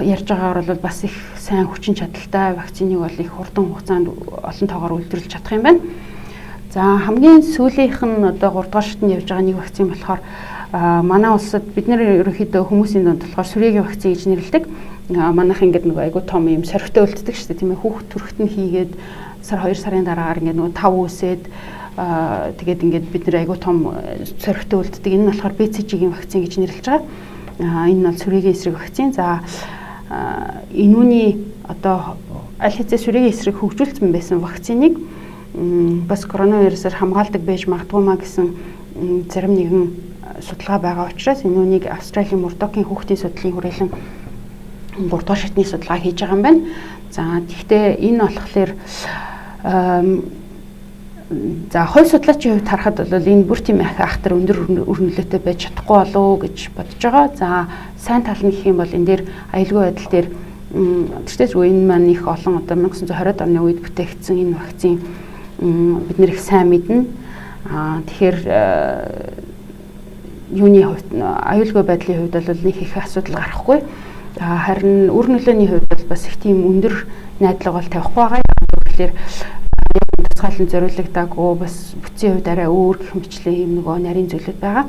ярьж байгаагаар бол бас их сайн хүчин чадалтай вакциныг бол их хурдан хугацаанд олон тоогоор үйлдвэрлэж чадах юм байна. За хамгийн сүүлийнх нь одоо 3 дугаар шатнд явж байгаа нэг вакцин болохоор манай улсад бид нэр ерөнхийдөө хүмүүсийн дунд болохоор сүрээгийн вакцин гэж нэрлэдэг. Манайх ингээд нөгөө айгуу том юм соригтой үлддэг шүү дээ, тийм ээ, хүүхд төрөхт нь хийгээд сар 2 сарын дараагаар ингээд нөгөө тав үсээд тэгээд ингээд бид нэр айгуу том соригтой үлддэг. Энэ нь болохоор BCG-ийн вакцин гэж нэрлэж байгаа. Энэ нь бол сүрээгийн эсрэг вакцин. За энүүний одоо аль хэзээ сүрээгийн эсрэг хөгжүүлсэн байсан вакциныг бас коронавирусаар хамгаалдаг байж магадгүй маа гэсэн зарим нэгэн судалгаа байгаа учраас энүүнийг Австралийн Мурдокийн хүүхдийн судлалын хүрээлэн 3 дугаар шатны судалгаа хийж байгаа юм байна. За тэгэхдээ энэ болохоор за хувь судлаачийн хувьд харахад бол энэ бүр тийм их ахтар өндөр үр нөлөөтэй байж чадахгүй болов уу гэж бодож байгаа. За сайн тал нь гэх юм бол энэ дээр аюулгүй байдал дээр тэртээ зүгээр энэ маань их олон одоо 1920-ад оны үед бүтээгдсэн энэ вакцин бид нэр их сайн мэднэ. Тэгэхээр юуны хувьд аюулгүй байдлын хувьд бол нэг их асуудал гарахгүй. Харин үр нөлөөний хувьд бол бас их тийм өндөр найдлага бол тавихгүй байгаа. Тэгэхээр тусгаалan зориулагдаагүй бас бүтцийн хувьд арай өөр гэх мэтчлэн юм нөгөө нарийн зүйлүүд байгаа.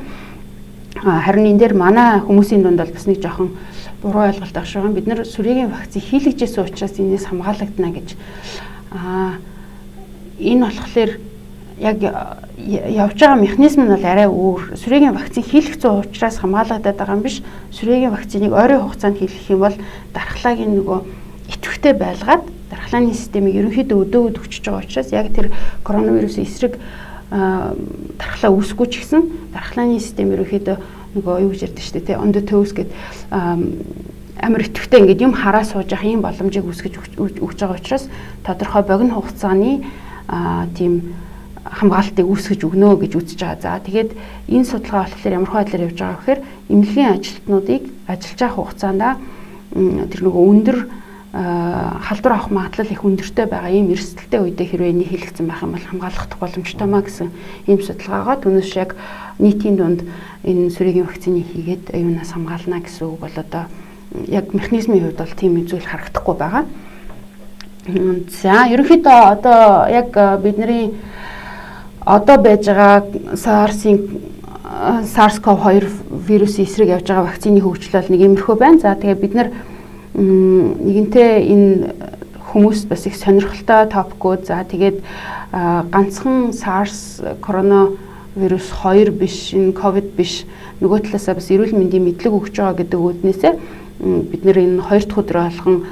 Харин энэ дээр манай хүмүүсийн дунд бол бас нэг жоохон буруу ойлголт авах шиг байна. Бид нэр сүрээгийн вакцин хийлгэжсэн учраас энэс хамгаалагдана гэж. Энэ болохоор яг явж байгаа механизм нь бол арай өөр. Сүрээгийн вакцин хийлгэсэн учраас хамгаалагдаад байгаа юм биш. Сүрээгийн вакциныг ойрын хугацаанд хийлгэх юм бол дархлаагийн нөгөө идэвхтэй байлгаад дархлааны системийг ерөнхийдөө өдөөгд өчөж байгаа учраас яг тэр коронавирусын эсрэг дархлаа үүсэхгүй ч гэсэн дархлааны систем ерөнхийдөө нөгөө юу гэж ярьдаг шүү дээ, тэ on the toes гэд амар идэвхтэй ингээд юм хараа сууж явах юм боломжийг үүсгэж өгч байгаа учраас тодорхой богино хугацааны тийм хамгаалтыг үүсгэж өгнө гэж үзэж байгаа. За тэгээд энэ судалгаа болохоор ямар байдлаар явж байгаа гэхээр эмнэлгийн ажилтнуудыг ажиллаж байгаа хугацаанд тэр нөгөө өндөр халдвар авах магадлал их өндөртэй байгаа ийм эрсдэлтэй үедээ хэрвээ энийг хийлгэсэн байх юм бол хамгаалах боломжтой маа гэсэн ийм судалгаагаа түүнээс яг нийтийн дунд энэ сүрээгийн вакциныг хийгээд юунаас хамгаална гэсэн үг бол одоо яг механизмын хувьд бол тийм зүйл харагдахгүй байгаа. За ерөнхийдөө одоо яг бидний одоо байж байгаа SARS-CoV-2 вирусын эсрэг явж байгаа вакцины хөгжил бол нэг иймэрхүү байна. За тэгээ бид нар нэгэнтээ энэ хүмүүс бас их сонирхолтой топикууд. За тэгээд ганцхан SARS коронавирус 2 биш, энэ ковид биш, нөгөө талаасаа бас эрүүл мэндийн мэдлэг өгч байгаа гэдэг үүднээсээ бид нэр энэ хоёр дахь өдөр болгон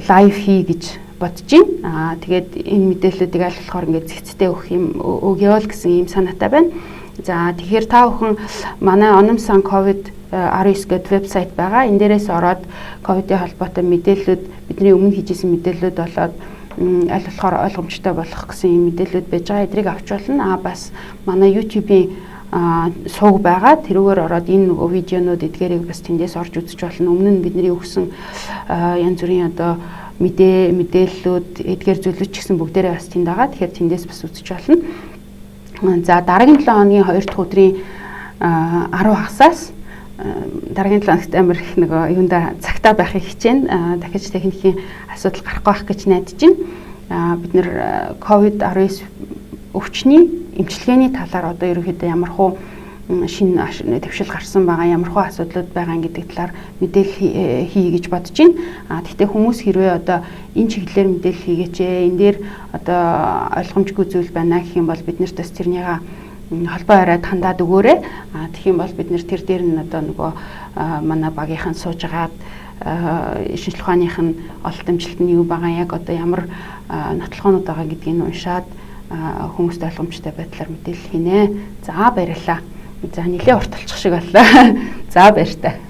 лайв хий гэж бодож байна. Тэгээд энэ мэдээллүүдийг аль болохоор ингээд зэгцтэй өгөх юм өгөө л гэсэн ийм санаатай байна. За тэгэхээр та бүхэн манай Ономсан COVID-19 гэдэг вебсайт байгаа. Энэ дээрээс ороод ковидын холбоотой мэдээллүүд, бидний өмнө хийжсэн мэдээллүүд болоод Аль болохоор ойлгомжтой болох гэсэн юм мэдээлэлүүд байж байгаа. Эдрийг авч болно. А бас манай YouTube-ийн сувг байгаа. Тэрүүгээр ороод энэ нөгөө видеонууд эдгээрийг бас тэндээс орж үзэж болно. Өмнө нь бидний өгсөн янз бүрийн одоо мэдээллүүд, эдгээр зүйлүүд ч гэсэн бүгдээрээ бас тэнд байгаа. Тэгэхээр тэндээс бас үзэж болно. За, дараагийн 7 хоногийн 2 дахь өдрийн 10 хагасаас, дараагийн 7 хоногт амар их нөгөө юунда цагтаа байхыг хичээнэ. Дахиж техникийн асуудал гарахгүй байх гэж найдаж байна. Бид нэр COVID-19 өвчний эмчилгээний талаар одоо ерөнхийдөө ямар хуу шинэ дэвшил гарсан байгаа, ямар хуу асуудлууд байгаа гэдэг талаар мэдээлэл хийе гэж бодож байна. А тэгтээ хүмүүс хэрвээ одоо энэ чиглэлээр мэдээлэл хийгээч ээ, энэ дээр одоо ойлгомжгүй зүйл байна гэх юм бол бид нарт бас тэрнийга холбоо бариад хандаад өгөөрэй. А тэгэх юм бол бид нэр тэр дээр нь одоо нөгөө манай багийнхан сууж агаад шинжлэх ухааных нь ололт амжилт нь юу байгаа, яг одоо ямар нотлохоонууд байгаа гэдгийг уншаад хүмүүст ойлгомжтой байдлаар мэдээлэл хийнэ. За, баярлалаа. За, нэлээд урт болчих шиг боллоо. За, баяртай.